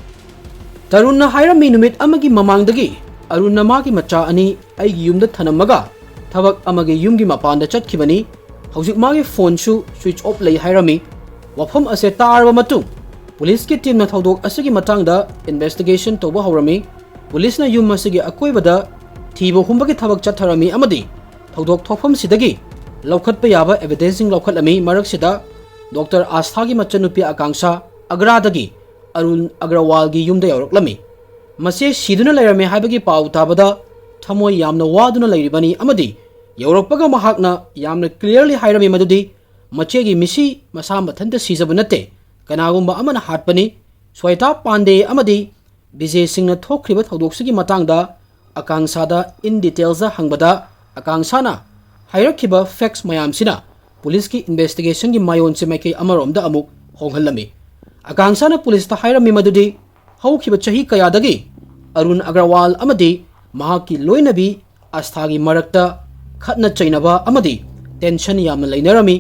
ꯇꯔꯨꯟꯅ ꯍꯥꯏꯔꯝꯃꯤ, "ꯅꯨꯃꯤꯠ ꯑꯃꯒꯤ ꯃꯃꯥꯡꯗꯒꯤ ꯑꯔꯨꯟꯅ ꯃꯥꯒꯤ ꯃꯆꯥ ꯑꯅꯤ ꯑꯩꯒꯤ ꯌꯨꯝꯗ ꯊꯅꯝꯃꯒ ꯊꯕꯛ ꯑꯃꯒꯤ ꯌꯨꯝꯒꯤ ꯃꯄꯥꯟꯗ ꯆꯠꯈꯤꯕꯅꯤ꯫ ꯍꯧꯖꯤꯛ ꯃꯥꯒꯤ ꯐꯣꯟꯁꯨ ꯁ꯭ꯋꯤꯆ ꯑꯣꯐ ꯂꯩ" ꯍꯥꯏꯔꯝꯃꯤ꯫ ꯋꯥꯐꯝ ꯑꯁꯦ ꯇꯥꯔꯕ ꯃꯇꯨꯡ ꯄꯨꯂꯤꯁꯀꯤ ꯇꯤꯝꯅ ꯊꯧꯗꯣꯛ ꯑꯁꯤꯒꯤ ꯃꯇꯥꯡꯗ ꯏꯟꯚꯦꯁꯇꯤꯒꯦꯁꯟ ꯇꯧꯕ ꯍꯧꯔꯝꯃꯤ꯫ ꯄꯨꯂꯤꯁꯅ ꯌꯨꯝ ꯑꯁꯤꯒꯤ ꯑꯀꯣꯏꯕꯗ ꯊꯤꯕ ꯍꯨꯝꯕꯒꯤ ꯊꯕꯛ ꯆꯠꯊꯔꯝꯃꯤ ꯑꯃꯗꯤ ꯊꯧꯗꯣꯛ ꯊꯣꯛꯐꯝꯁꯤꯗꯒꯤ ꯂꯧꯈꯠꯄ ꯌꯥꯕ ꯑꯦꯚꯤꯗꯦꯟꯁꯁꯤꯡ ꯂꯧꯈꯠꯂꯝꯃꯤ꯫ ꯃꯔꯛꯁꯤꯗ ꯗꯣꯛꯇꯔ ꯑꯥꯁꯊꯥꯒꯤ ꯃꯆꯟꯅꯨꯄꯤ ꯑꯀꯥꯡꯁꯥ ꯑꯒ꯭ꯔꯥꯗꯒꯤ ꯑꯔꯨꯟ ꯑꯒ꯭ꯔꯋꯥꯜꯒꯤ ꯌꯨꯝꯗ ꯌꯧꯔꯛꯂꯝꯃꯤ꯫ ꯃꯆꯦ ꯁꯤꯗꯨꯅ ꯂꯩꯔꯝꯃꯦ ꯍꯥꯏꯕꯒꯤ ꯄꯥꯎ ꯇꯥꯕꯗ ꯊꯃꯣꯏ ꯌꯥꯝꯅ ꯋꯥꯗꯨꯅ ꯂꯩꯔꯤꯕꯅꯤ ꯑꯃꯗꯤ ꯌꯧꯔꯛꯄꯒ ꯃꯍꯥꯛꯅ ꯌꯥꯝꯅ ꯀ꯭ꯂꯤꯌꯔꯂꯤ ꯍꯥꯏꯔꯝꯃꯤ ꯃꯗꯨꯗꯤ ꯃꯆꯦꯒꯤ ꯃꯤꯁꯤ ꯃꯁꯥ ꯃꯊꯟꯇ ꯁꯤꯖꯕ ꯅꯠꯇꯦ, ꯀꯅꯥꯒꯨꯝꯕ ꯑꯃꯅ ꯍꯥꯠꯄꯅꯤ꯫ ꯁ꯭ꯋꯦꯇꯥ ꯄꯥꯟꯗꯦ ꯑꯃꯗꯤ ꯕꯤꯖꯦ ꯁꯤꯡꯅ ꯊꯣꯛꯈ꯭ꯔꯤꯕ ꯊꯧꯗꯣꯛꯁꯤꯒꯤ ꯃꯇꯥꯡꯗ ꯑꯀꯥꯡꯁꯥꯗ ꯏꯟ ꯗꯤꯇꯦꯜꯁꯇ ꯍꯪꯕꯗ ꯑꯀꯥꯡꯁꯥꯅ ꯍꯥꯏꯔꯛꯈꯤꯕ ꯐꯦꯛꯁ ꯃꯌꯥꯝꯁꯤꯅ ꯄꯨꯂꯤꯁꯀꯤ ꯏꯟꯚꯦꯁꯇꯤꯒꯦꯁꯟꯒꯤ ꯃꯥꯌꯣꯟꯁꯦ ꯃꯥꯏꯀꯩ ꯑꯃꯔꯣꯝꯗ ꯑꯃꯨꯛ ꯍꯣꯡꯍꯜꯂꯝꯃꯤ꯫ ꯑꯀꯥꯡꯁꯥꯅ ꯄꯨꯂꯤꯁꯇ ꯍꯥꯏꯔꯝꯃꯤ ꯃꯗꯨꯗꯤ ꯍꯧꯈꯤꯕ ꯆꯍꯤ ꯀꯌꯥꯗꯒꯤ ꯑꯔꯨꯟ ꯑꯒ꯭ꯔꯋꯥꯜ ꯑꯃꯗꯤ ꯃꯍꯥꯛꯀꯤ ꯂꯣꯏꯅꯕꯤ ꯑꯥꯁꯊꯥꯒꯤ ꯃꯔꯛꯇ ꯈꯠꯅ ꯆꯩꯅꯕ ꯑꯃꯗꯤ ꯇꯦꯟꯁꯟ ꯌꯥꯝꯅ ꯂꯩꯅꯔꯝꯃꯤ꯫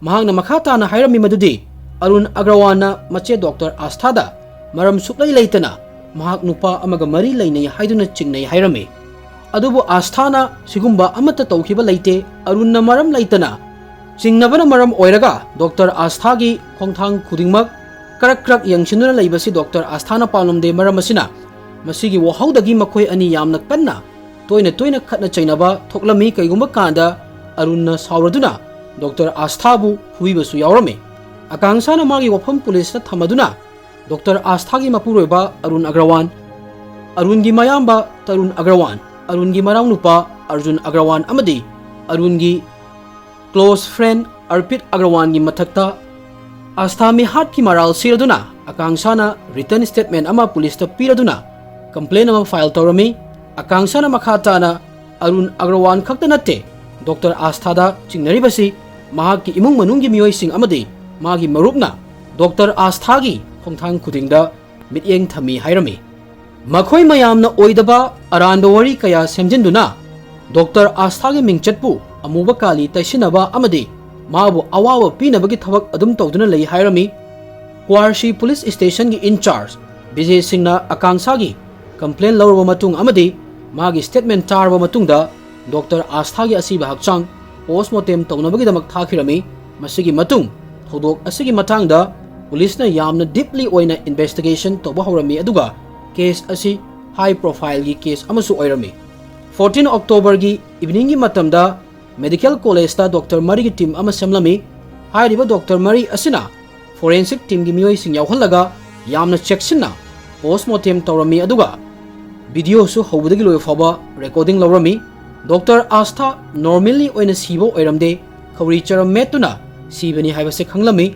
ꯃꯍꯥꯛꯅ ꯃꯈꯥ ꯇꯥꯅ ꯍꯥꯏꯔꯝꯃꯤ ꯃꯗꯨꯗꯤ ꯑꯔꯨꯟ ꯑꯒ꯭ꯔꯋꯥꯜꯅ ꯃꯆꯦ ꯗꯣꯛꯇꯔ ꯑꯥꯁꯊꯥꯗ ꯃꯔꯝ ꯁꯨꯛꯂꯩ ꯂꯩꯇꯅ ꯃꯍꯥꯛ ꯅꯨꯄꯥ ꯑꯃꯒ ꯃꯔꯤ ꯂꯩꯅꯩ ꯍꯥꯏꯗꯨꯅ ꯆꯤꯡꯅꯩ ꯍꯥꯏꯔꯝꯃꯤ꯫ ꯑꯗꯨꯕꯨ ꯑꯥꯁꯊꯥꯅ ꯁꯤꯒꯨꯝꯕ ꯑꯃꯠꯇ ꯇꯧꯈꯤꯕ ꯂꯩꯇꯦ꯫ ꯑꯔꯨꯟꯅ ꯃꯔꯝ ꯂꯩꯇꯅ ꯆꯤꯡꯅꯕꯅ ꯃꯔꯝ ꯑꯣꯏꯔꯒ ꯗꯣꯛꯇꯔ ꯑꯥꯁꯊꯥꯒꯤ ꯈꯣꯡꯊꯥꯡ ꯈꯨꯗꯤꯡꯃꯛ ꯀ꯭ꯔꯛ ꯀ꯭ꯔꯛ ꯌꯦꯡꯁꯤꯟꯗꯨꯅ ꯂꯩꯕꯁꯤ ꯗꯣꯛꯇꯔ ꯑꯥꯁꯊꯥꯅ ꯄꯥꯝꯂꯝꯗꯦ꯫ ꯃꯔꯝ ꯑꯁꯤꯅ ꯃꯁꯤꯒꯤ ꯋꯥꯍꯧꯗꯒꯤ ꯃꯈꯣꯏ ꯑꯅꯤ ꯌꯥꯝꯅ ꯀꯟꯅ ꯇꯣꯏꯅ ꯇꯣꯏꯅ ꯈꯠꯅ ꯆꯩꯅꯕ ꯊꯣꯛꯂꯝꯃꯤ꯫ ꯀꯩꯒꯨꯝꯕ ꯀꯥꯟꯗ ꯑꯔꯨꯟꯅ ꯁꯥꯎꯔꯗꯨꯅ ꯗꯣꯛꯇꯔ ꯑꯥꯁꯊꯥꯕꯨ ꯐꯨꯕꯤꯕꯁꯨ ꯌꯥꯎꯔꯝꯃꯤ꯫ ꯑꯀꯥꯡꯁꯥꯅ ꯃꯥꯒꯤ ꯋꯥꯐꯝ ꯄꯨꯂꯤꯁꯇ ꯊꯝꯃꯗꯨꯅ ꯗꯣꯛꯇꯔ ꯑꯥꯁꯊꯥꯒꯤ ꯃꯄꯨꯔꯣꯏꯕ ꯑꯔꯨꯟ ꯑꯒ꯭ꯔꯋꯥꯟ, ꯑꯔꯨꯟꯒꯤ ꯃꯌꯥꯝꯕ ꯇꯔꯨꯟ ꯑꯒ꯭ꯔꯋꯥꯟ, ꯑꯔꯨꯟꯒꯤ ꯃꯅꯥꯎꯅꯨꯄꯥ ꯑꯔꯖꯨꯟ ꯑꯒ꯭ꯔꯋꯥꯟ ꯑꯃꯗꯤ ꯑꯔꯨꯟꯒꯤ close friend ꯑꯔꯄꯤꯠ ꯑꯒ꯭ꯔꯋꯥꯟꯒꯤ ꯃꯊꯛꯇ ꯑꯥꯁꯊꯥ ꯃꯤꯍꯥꯠꯀꯤ ꯃꯔꯥꯜ ꯁꯤꯔꯗꯨꯅ ꯑꯀꯥꯡꯁꯥꯅ written statement ꯑꯃ ꯄꯨꯂꯤꯁꯇ ꯄꯤꯔꯗꯨꯅ complaint ꯑꯃ file ꯇꯧꯔꯝꯃꯤ꯫ ꯑꯀꯥꯡꯁꯥꯅ ꯃꯈꯥ ꯇꯥꯅ ꯑꯔꯨꯟ ꯑꯒ꯭ꯔꯋꯥꯟ ꯈꯛꯇ ꯅꯠꯇꯦ, ꯗꯣꯛꯇꯔ ꯑꯥꯁꯊꯥꯗ ꯆꯤꯡꯅꯔꯤꯕꯁꯤ ꯃꯍꯥꯛꯀꯤ ꯏꯃꯨꯡ ꯃꯅꯨꯡꯒꯤ ꯃꯤꯑꯣꯏꯁꯤꯡ ꯑꯃꯗꯤ ꯃꯥꯒꯤ ꯃꯔꯨꯞꯅ ꯗꯣꯛꯇꯔ ꯑꯥꯁꯊꯥꯒꯤ ꯈꯣꯡꯊꯥꯡ ꯈꯨꯗꯤꯡꯗ ꯃꯤꯠꯌꯦꯡ ꯊꯝꯃꯤ ꯍꯥꯏꯔꯝꯃꯤ꯫ ꯃꯈꯣꯏ ꯃꯌꯥꯝꯅ ꯑꯣꯏꯗꯕ ꯑꯔꯥꯟꯕ ꯋꯥꯔꯤ ꯀꯌꯥ ꯁꯦꯝꯖꯤꯟꯗꯨꯅ ꯗꯣꯛꯇꯔ ꯑꯥꯁꯊꯥꯒꯤ ꯃꯤꯡꯆꯠꯄꯨ ꯑꯃꯨꯕ ꯀꯥꯂꯤ ꯇꯩꯁꯤꯟꯅꯕ ꯑꯃꯗꯤ ꯃꯥꯕꯨ ꯑꯋꯥꯕ ꯄꯤꯅꯕꯒꯤ ꯊꯕꯛ ꯑꯗꯨꯝ ꯇꯧꯗꯨꯅ ꯂꯩ ꯍꯥꯏꯔꯝꯃꯤ꯫ ꯀ꯭ꯋꯥꯔꯁꯤ ꯄꯨꯂꯤꯁ ꯁ꯭ꯇꯦꯁꯟꯒꯤ in charge ꯕꯤꯖꯦ ꯁꯤꯡꯅ ꯑꯀꯥꯡꯁꯥꯒꯤ complaint ꯂꯧꯔꯕ ꯃꯇꯨꯡ ꯑꯃꯗꯤ ꯃꯥꯒꯤ statement ꯇꯥꯔꯕ ꯃꯇꯨꯡꯗ ꯗꯣꯛꯇꯔ ꯑꯥꯁꯊꯥꯒꯤ ꯑꯁꯤꯕ ꯍꯛꯆꯥꯡ post mortem ꯇꯧꯅꯕꯒꯤꯗꯃꯛ ꯊꯥꯈꯤꯔꯝꯃꯤ꯫ ꯃꯁꯤꯒꯤ ꯃꯇꯨꯡ ꯊꯧꯗꯣꯛ ꯑꯁꯤꯒꯤ ꯃꯇꯥꯡꯗ ꯄꯨꯂꯤꯁꯅ ꯌꯥꯝꯅ deeply ꯑꯣꯏꯅ investigation ꯇꯧꯕ ꯍꯧꯔꯝꯃꯤ, ꯑꯗꯨꯒ case ꯑꯁꯤ high profileꯒꯤ case ꯑꯃꯁꯨ ꯑꯣꯏꯔꯝꯃꯤ꯫ Fourteen Octoberꯒꯤ eveningꯒꯤ ꯃꯇꯝꯗ medical collegeꯇ ꯗꯣꯛꯇꯔ ꯃꯔꯤꯒꯤ team ꯑꯃ ꯁꯦꯝꯂꯝꯃꯤ꯫ ꯍꯥꯏꯔꯤꯕ ꯗꯣꯛꯇꯔ ꯃꯔꯤ ꯑꯁꯤꯅ forensic teamꯒꯤ ꯃꯤꯑꯣꯏꯁꯤꯡ ꯌꯥꯎꯍꯜꯂꯒ ꯌꯥꯝꯅ ꯆꯦꯛꯁꯤꯟꯅ post mortem ꯇꯧꯔꯝꯃꯤ, ꯑꯗꯨꯒ videoꯁꯨ ꯍꯧꯕꯗꯒꯤ ꯂꯣꯏꯕ ꯐꯥꯎꯕ recording ꯂꯧꯔꯝꯃꯤ꯫ ꯗꯣꯛꯇꯔ ꯑꯥꯁꯊꯥ normally ꯑꯣꯏꯅ ꯁꯤꯕ ꯑꯣꯏꯔꯝꯗꯦ, ꯈꯧꯔꯤ ꯆꯔꯝ ꯃꯦꯠꯇꯨꯅ ꯁꯤꯕꯅꯤ ꯍꯥꯏꯕꯁꯤ ꯈꯪꯂꯝꯃꯤ꯫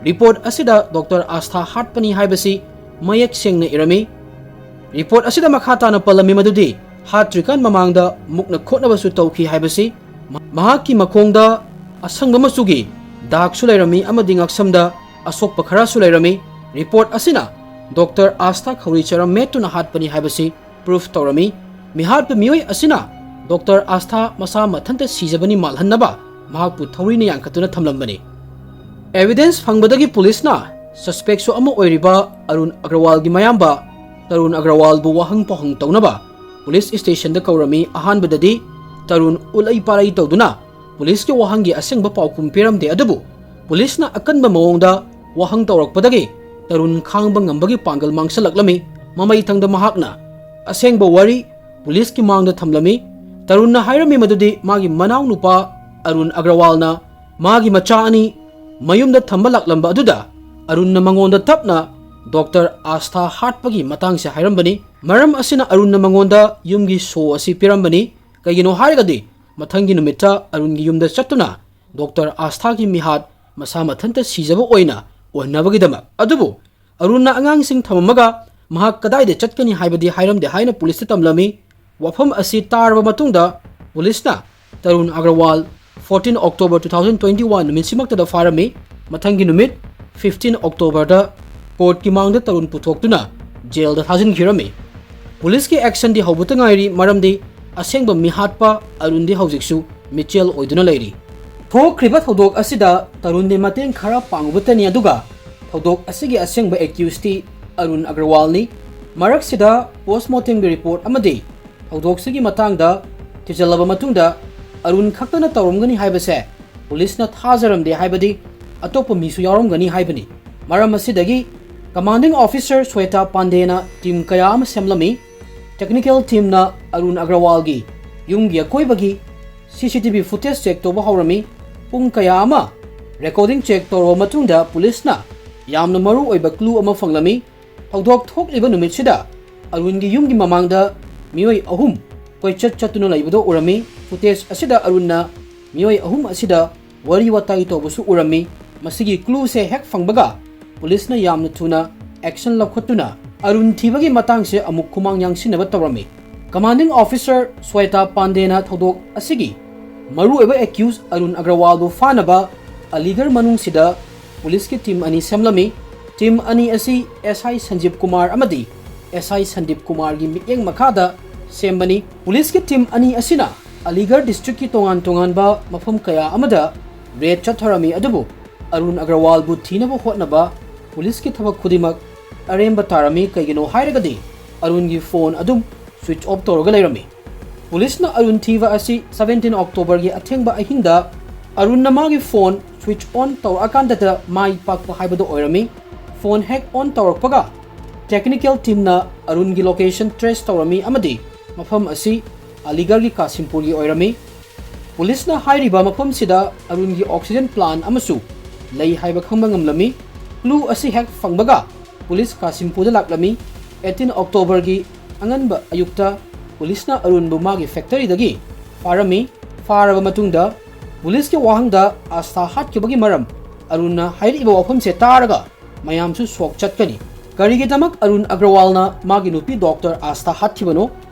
Report ꯑꯁꯤꯗ ꯗꯣꯛꯇꯔ ꯑꯥꯁꯊꯥ ꯍꯥꯠꯄꯅꯤ ꯍꯥꯏꯕꯁꯤ ꯃꯌꯦꯛ ꯁꯦꯡꯅ ꯏꯔꯝꯃꯤ꯫ Report ꯑꯁꯤꯗ ꯃꯈꯥ ꯇꯥꯅ ꯄꯜꯂꯝꯃꯤ ꯃꯗꯨꯗꯤ ꯍꯥꯠꯇ꯭ꯔꯤꯀꯥꯟ ꯃꯃꯥꯡꯗ ꯃꯨꯛꯅ ꯈꯣꯠꯅꯕꯁꯨ ꯇꯧꯈꯤ ꯍꯥꯏꯕꯁꯤ, ꯃꯍꯥꯛꯀꯤ ꯃꯈꯣꯡꯗ ꯑꯁꯪꯕ ꯃꯆꯨꯒꯤ ꯗꯥꯛꯁꯨ ꯂꯩꯔꯝꯃꯤ ꯑꯃꯗꯤ ꯉꯛꯁꯝꯗ ꯑꯁꯣꯛꯄ ꯈꯔꯁꯨ ꯂꯩꯔꯝꯃꯤ꯫ Report ꯑꯁꯤꯅ ꯗꯣꯛꯇꯔ ꯑꯥꯁꯊꯥ ꯈꯧꯔꯤ ꯆꯔꯝ ꯃꯦꯠꯇꯨꯅ ꯍꯥꯠꯄꯅꯤ ꯍꯥꯏꯕꯁꯤ proof ꯇꯧꯔꯝꯃꯤ꯫ ꯃꯤꯍꯥꯠꯄ ꯃꯤꯑꯣꯏ ꯑꯁꯤꯅ ꯗꯣꯛꯇꯔ ꯑꯥꯁꯊꯥ ꯃꯁꯥ ꯃꯊꯟꯇ ꯁꯤꯖꯕꯅꯤ ꯃꯥꯜꯍꯟꯅꯕ ꯃꯍꯥꯛꯄꯨ ꯊꯧꯔꯤꯅ ꯌꯥꯟꯈꯠꯇꯨꯅ ꯊꯝꯂꯝꯕꯅꯤ꯫ Evidence ꯐꯪꯕꯗꯒꯤ ꯄꯨꯂꯤꯁꯅ suspectꯁꯨ ꯑꯃ ꯑꯣꯏꯔꯤꯕ ꯑꯔꯨꯟ ꯑꯒ꯭ꯔꯋꯥꯜꯒꯤ ꯃꯌꯥꯝꯕ ꯇꯔꯨꯟ ꯑꯒ꯭ꯔꯋꯥꯜꯕꯨ ꯋꯥꯍꯪ ꯄꯥꯎꯍꯪ ꯇꯧꯅꯕ ꯄꯨꯂꯤꯁ ꯁ꯭ꯇꯦꯁꯟꯗ ꯀꯧꯔꯝꯃꯤ꯫ ꯑꯍꯥꯟꯕꯗꯗꯤ ꯇꯔꯨꯟ ꯎꯠꯂꯩ ꯄꯥꯔꯩ ꯇꯧꯗꯨꯅ ꯄꯨꯂꯤꯁꯀꯤ ꯋꯥꯍꯪꯒꯤ ꯑꯁꯦꯡꯕ ꯄꯥꯎꯈꯨꯝ ꯄꯤꯔꯝꯗꯦ, ꯑꯗꯨꯕꯨ ꯄꯨꯂꯤꯁꯅ ꯑꯀꯟꯕ ꯃꯑꯣꯡꯗ ꯋꯥꯍꯪ ꯇꯧꯔꯛꯄꯗꯒꯤ ꯇꯔꯨꯟ ꯈꯥꯡꯕ ꯉꯝꯕꯒꯤ ꯄꯥꯡꯒꯜ ꯃꯥꯡꯁꯤꯜꯂꯛꯂꯝꯃꯤ꯫ ꯃꯃꯩ ꯊꯪꯗ ꯃꯍꯥꯛꯅ ꯑꯁꯦꯡꯕ ꯋꯥꯔꯤ ꯄꯨꯂꯤꯁꯀꯤ ꯃꯥꯡꯗ ꯊꯝꯂꯝꯃꯤ꯫ ꯇꯔꯨꯟꯅ ꯍꯥꯏꯔꯝꯃꯤ ꯃꯗꯨꯗꯤ ꯃꯥꯒꯤ ꯃꯅꯥꯎꯅꯨꯄꯥ ꯑꯔꯨꯟ ꯑꯒ꯭ꯔꯋꯥꯜꯅ ꯃꯥꯒꯤ ꯃꯆꯥ ꯑꯅꯤ ꯃꯌꯨꯝꯗ ꯊꯝꯕ ꯂꯥꯛꯂꯝꯕ ꯑꯗꯨꯗ ꯑꯔꯨꯟꯅ ꯃꯉꯣꯟꯗ ꯇꯞꯅ ꯗꯣꯛꯇꯔ ꯑꯥꯁꯊꯥ ꯍꯥꯠꯄꯒꯤ ꯃꯇꯥꯡꯁꯦ ꯍꯥꯏꯔꯝꯕꯅꯤ꯫ ꯃꯔꯝ ꯑꯁꯤꯅ ꯑꯔꯨꯟꯅ ꯃꯉꯣꯟꯗ ꯌꯨꯝꯒꯤ ꯁꯣ ꯑꯁꯤ ꯄꯤꯔꯝꯕꯅꯤ꯫ ꯀꯩꯒꯤꯅꯣ ꯍꯥꯏꯔꯒꯗꯤ ꯃꯊꯪꯒꯤ ꯅꯨꯃꯤꯠꯇ ꯑꯔꯨꯟꯒꯤ ꯌꯨꯝꯗ ꯆꯠꯇꯨꯅ ꯗꯣꯛꯇꯔ ꯑꯥꯁꯊꯥꯒꯤ ꯃꯤꯍꯥꯠ ꯃꯁꯥ ꯃꯊꯟꯇ ꯁꯤꯖꯕ ꯑꯣꯏꯅ ꯑꯣꯏꯍꯟꯅꯕꯒꯤꯗꯃꯛ꯫ ꯑꯗꯨꯕꯨ ꯑꯔꯨꯟꯅ ꯑꯉꯥꯡꯁꯤꯡ ꯊꯝꯃꯝꯃꯒ ꯃꯍꯥꯛ ꯀꯗꯥꯏꯗ ꯆꯠꯀꯅꯤ ꯍꯥꯏꯕꯗꯤ ꯍꯥꯏꯔꯝꯗꯦ ꯍꯥꯏꯅ ꯄꯨꯂꯤꯁꯇ ꯇꯝꯂꯝꯃꯤ꯫ ꯋꯥꯐꯝ ꯑꯁꯤ ꯇꯥꯔꯕ ꯃꯇꯨꯡꯗ ꯄꯨꯂꯤꯁꯅ Tarun ꯑꯒ꯭ꯔꯋꯥꯜ fourteen October two thousand twenty one ꯅꯨꯃꯤꯠꯁꯤꯃꯛꯇꯗ ꯐꯥꯔꯝꯃꯤ꯫ ꯃꯊꯪꯒꯤ ꯅꯨꯃꯤꯠ fifteen October ꯗ ꯀꯣꯔꯠꯀꯤ ꯃꯥꯡꯗ ꯇꯔꯨꯟ ꯄꯨꯊꯣꯛꯇꯨꯅ ꯖꯦꯜꯗ ꯊꯥꯖꯤꯟꯈꯤꯔꯝꯃꯤ꯫ ꯄꯨꯂꯤꯁꯀꯤ ꯑꯦꯛꯁꯟꯗꯤ ꯍꯧꯕꯇ ꯉꯥꯏꯔꯤ, ꯃꯔꯝꯗꯤ ꯑꯁꯦꯡꯕ ꯃꯤꯍꯥꯠꯄ ꯑꯔꯨꯟꯗꯤ ꯍꯧꯖꯤꯛꯁꯨ ꯃꯤꯆꯦꯜ ꯑꯣꯏꯗꯨꯅ ꯂꯩꯔꯤ꯫ ꯊꯣꯛꯈ꯭ꯔꯤꯕ ꯊꯧꯗꯣꯛ ꯑꯁꯤꯗ ꯇꯔꯨꯟꯗꯤ ꯃꯇꯦꯡ ꯈꯔ ꯄꯥꯡꯉꯨꯕꯇꯅꯤ, ꯑꯗꯨꯒ ꯊꯧꯗꯣꯛ ꯑꯁꯤꯒꯤ ꯑꯁꯦꯡꯕ ꯑꯦꯀ꯭ꯌꯨꯁꯇꯤ ꯑꯔꯨꯟ ꯑꯒ꯭ꯔꯋꯥꯜꯅꯤ꯫ ꯃꯔꯛꯁꯤꯗ ꯄꯣꯁꯃꯣꯔꯇꯦꯝꯒꯤ ꯔꯤꯄꯣꯔꯠ ꯑꯃꯗꯤ ꯊꯧꯗꯣꯛꯁꯤꯒꯤ ꯃꯇꯥꯡꯗ ꯊꯤꯖꯤꯜꯂꯕ ꯃꯇꯨꯡꯗ ꯑꯔꯨꯟ ꯈꯛꯇꯅ ꯇꯧꯔꯝꯒꯅꯤ ꯍꯥꯏꯕꯁꯦ ꯄꯨꯂꯤꯁꯅ ꯊꯥꯖꯔꯝꯗꯦ ꯍꯥꯏꯕꯗꯤ ꯑꯇꯣꯞꯄ ꯃꯤꯁꯨ ꯌꯥꯎꯔꯝꯒꯅꯤ ꯍꯥꯏꯕꯅꯤ꯫ ꯃꯔꯝ ꯑꯁꯤꯗꯒꯤ ꯀꯃꯥꯟꯗꯤꯡ ꯑꯣꯐꯤꯁꯔ ꯁ꯭ꯋꯦꯇꯥ ꯄꯥꯟꯗꯦꯅ ꯇꯤꯝ ꯀꯌꯥ ꯑꯃ ꯁꯦꯝꯂꯝꯃꯤ꯫ ꯇꯦꯛꯅꯤꯀꯦꯜ ꯇꯤꯝꯅ ꯑꯔꯨꯟ ꯑꯒ꯭ꯔꯋꯥꯜꯒꯤ ꯌꯨꯝꯒꯤ ꯑꯀꯣꯏꯕꯒꯤ ꯁꯤ C T V footage check ꯇꯧꯕ ꯍꯧꯔꯝꯃꯤ꯫ ꯄꯨꯡ ꯀꯌꯥ ꯑꯃ ꯔꯦꯀꯣꯔꯗꯤꯡ ꯆꯦꯛ ꯇꯧꯔꯕ ꯃꯇꯨꯡꯗ ꯄꯨꯂꯤꯁꯅ ꯌꯥꯝꯅ ꯃꯔꯨ ꯑꯣꯏꯕ ꯀ꯭ꯂꯨ ꯑꯃ ꯐꯪꯂꯝꯃꯤ꯫ ꯊꯧꯗꯣꯛ ꯊꯣꯛꯂꯤꯕ ꯅꯨꯃꯤꯠꯁꯤꯗ ꯑꯔꯨꯟꯒꯤ ꯌꯨꯝꯒꯤ ꯃꯃꯥꯡꯗ ꯃꯤꯑꯣꯏ ꯑꯍꯨꯝ ꯀꯣꯏꯆꯠ ꯆꯠꯇꯨꯅ ꯂꯩꯕꯗꯣ ꯎꯔꯝꯃꯤ꯫ ꯐꯨꯇꯦꯖ ꯑꯁꯤꯗ ꯑꯔꯨꯟꯅ ꯃꯤꯑꯣꯏ ꯑꯍꯨꯝ ꯑꯁꯤꯗ ꯋꯥꯔꯤ ꯋꯥꯇꯥꯏ ꯇꯧꯕꯁꯨ ꯎꯔꯝꯃꯤ꯫ ꯃꯁꯤꯒꯤ ꯀ꯭ꯂꯨꯁꯦ ꯍꯦꯛ ꯐꯪꯕꯒ ꯄꯨꯂꯤꯁꯅ ꯌꯥꯝꯅ ꯊꯨꯅ ꯑꯦꯛꯁꯟ ꯂꯧꯈꯠꯇꯨꯅ ꯑꯔꯨꯟ ꯊꯤꯕꯒꯤ ꯃꯇꯥꯡꯁꯦ ꯑꯃꯨꯛ ꯈꯨꯃꯥꯡ ꯌꯥꯡꯁꯤꯟꯅꯕ ꯇꯧꯔꯝꯃꯤ꯫ ꯀꯃꯥꯟꯗꯤꯡ ꯑꯣꯐꯤꯁꯔ ꯁ꯭ꯋꯦꯇꯥ ꯄꯥꯟꯗꯦꯅ ꯊꯧꯗꯣꯛ ꯑꯁꯤꯒꯤ ꯃꯔꯨꯑꯣꯏꯕ ꯑꯦꯀ꯭ꯌꯨꯁ ꯑꯔꯨꯟ ꯑꯒ꯭ꯔꯋꯥꯜꯕꯨ ꯐꯥꯅꯕ ꯑꯂꯤꯒꯔ ꯃꯅꯨꯡꯁꯤꯗ ꯄꯨꯂꯤꯁꯀꯤ ꯇꯤꯝ ꯑꯅꯤ ꯁꯦꯝꯂꯝꯃꯤ꯫ ꯇꯤꯝ ꯑꯅꯤ ꯑꯁꯤ ꯑꯦꯁ ꯑꯥꯏ ꯁꯟꯖꯤꯞ ꯀꯨꯃꯥꯔ ꯑꯃꯗꯤ ꯑꯦꯁ ꯑꯥꯏ ꯁꯟꯗꯤꯞ ꯀꯨꯃꯥꯔꯒꯤ ꯃꯤꯠꯌꯦꯡ ꯃꯈꯥꯗ ꯁꯦꯝꯕꯅꯤ꯫ ꯄꯨꯂꯤꯁꯀꯤ ꯇꯤꯝ ꯑꯅꯤ ꯑꯁꯤꯅ ꯑꯂꯤꯒꯔ ꯗꯤꯁꯇ꯭ꯔꯤꯛꯀꯤ ꯇꯣꯉꯥꯟ ꯇꯣꯉꯥꯟꯕ ꯃꯐꯝ ꯀꯌꯥ ꯑꯃꯗ ꯔꯦꯗ ꯆꯠꯊꯔꯝꯃꯤ, ꯑꯗꯨꯕꯨ ꯑꯔꯨꯟ ꯑꯒ꯭ꯔꯋꯥꯜꯕꯨ ꯊꯤꯅꯕ ꯍꯣꯠꯅꯕ ꯄꯨꯂꯤꯁꯀꯤ ꯊꯕꯛ ꯈꯨꯗꯤꯡꯃꯛ ꯑꯔꯦꯝꯕ ꯇꯥꯔꯝꯃꯤ꯫ ꯀꯩꯒꯤꯅꯣ ꯍꯥꯏꯔꯒꯗꯤ ꯑꯔꯨꯟꯒꯤ ꯐꯣꯟ ꯑꯗꯨꯝ ꯁ꯭ꯋꯤꯆ ꯑꯣꯐ ꯇꯧꯔꯒ ꯂꯩꯔꯝꯃꯤ꯫ ꯄꯨꯂꯤꯁꯅ ꯑꯔꯨꯟ ꯊꯤꯕ ꯑꯁꯤ seventeen October ꯒꯤ ꯑꯊꯦꯡꯕ ꯑꯍꯤꯡꯗ ꯑꯔꯨꯟꯅ ꯃꯥꯒꯤ ꯐꯣꯟ ꯁ꯭ꯋꯤꯆ ꯑꯣꯟ ꯇꯧꯔꯛꯑꯀꯥꯟꯗꯗ ꯃꯥꯏ ꯄꯥꯛꯄ ꯍꯥꯏꯕꯗꯨ ꯑꯣꯏꯔꯝꯃꯤ꯫ ꯐꯣꯟ ꯍꯦꯛ ꯑꯣꯟ ꯇꯧꯔꯛꯄꯒ ꯇꯦꯛꯅꯤꯀꯦꯜ ꯇꯤꯝꯅ ꯑꯔꯨꯟꯒꯤ ꯂꯣꯀꯦꯁꯟ ꯇ꯭ꯔꯦꯁ ꯇꯧꯔꯝꯃꯤ ꯑꯃꯗꯤ ꯃꯐꯝ ꯑꯁꯤ ꯑꯂꯤꯒꯔꯒꯤ ꯀꯥꯁꯤꯝꯄꯨꯔꯒꯤ ꯑꯣꯏꯔꯝꯃꯤ꯫ ꯄꯨꯂꯤꯁꯅ ꯍꯥꯏꯔꯤꯕ ꯃꯐꯝꯁꯤꯗ ꯑꯔꯨꯟꯒꯤ ꯑꯣꯛꯁꯤꯖꯦꯟ ꯄ꯭ꯂꯥꯟ ꯑꯃꯁꯨ ꯂꯩ ꯍꯥꯏꯕ ꯈꯪꯕ ꯉꯝꯂꯝꯃꯤ꯫ ꯀ꯭ꯂꯨ ꯑꯁꯤ ꯍꯦꯛ ꯐꯪꯕꯒ ꯄꯨꯂꯤꯁ ꯀꯥꯁꯤꯝꯄꯨꯔꯗ ꯂꯥꯛꯂꯝꯃꯤ꯫ ꯑꯩꯠꯇꯤꯟ ꯑꯣꯛꯇꯣꯕꯔꯒꯤ ꯑꯉꯟꯕ ꯑꯌꯨꯛꯇ ꯄꯨꯂꯤꯁꯅ ꯑꯔꯨꯟꯕꯨ ꯃꯥꯒꯤ ꯐꯦꯛꯇꯔꯤꯗꯒꯤ ꯐꯥꯔꯝꯃꯤ꯫ ꯐꯥꯔꯕ ꯃꯇꯨꯡꯗ ꯄꯨꯂꯤꯁꯀꯤ ꯋꯥꯍꯪꯗ ꯑꯥꯁꯊꯥ ꯍꯥꯠꯈꯤꯕꯒꯤ ꯃꯔꯝ ꯑꯔꯨꯟꯅ ꯍꯥꯏꯔꯛꯏꯕ ꯋꯥꯐꯝꯁꯦ ꯇꯥꯔꯒ ꯃꯌꯥꯝꯁꯨ ꯁꯣꯛ ꯆꯠꯀꯅꯤ꯫ ꯀꯔꯤꯒꯤꯗꯃꯛ ꯑꯔꯨꯟ ꯑꯒ꯭ꯔꯋꯥꯜꯅ ꯃꯥꯒꯤ ꯅꯨꯄꯤ ꯗꯣꯛꯇꯔ ꯑꯥꯁꯊꯥ ꯍꯥꯠꯈꯤꯕꯅꯣ?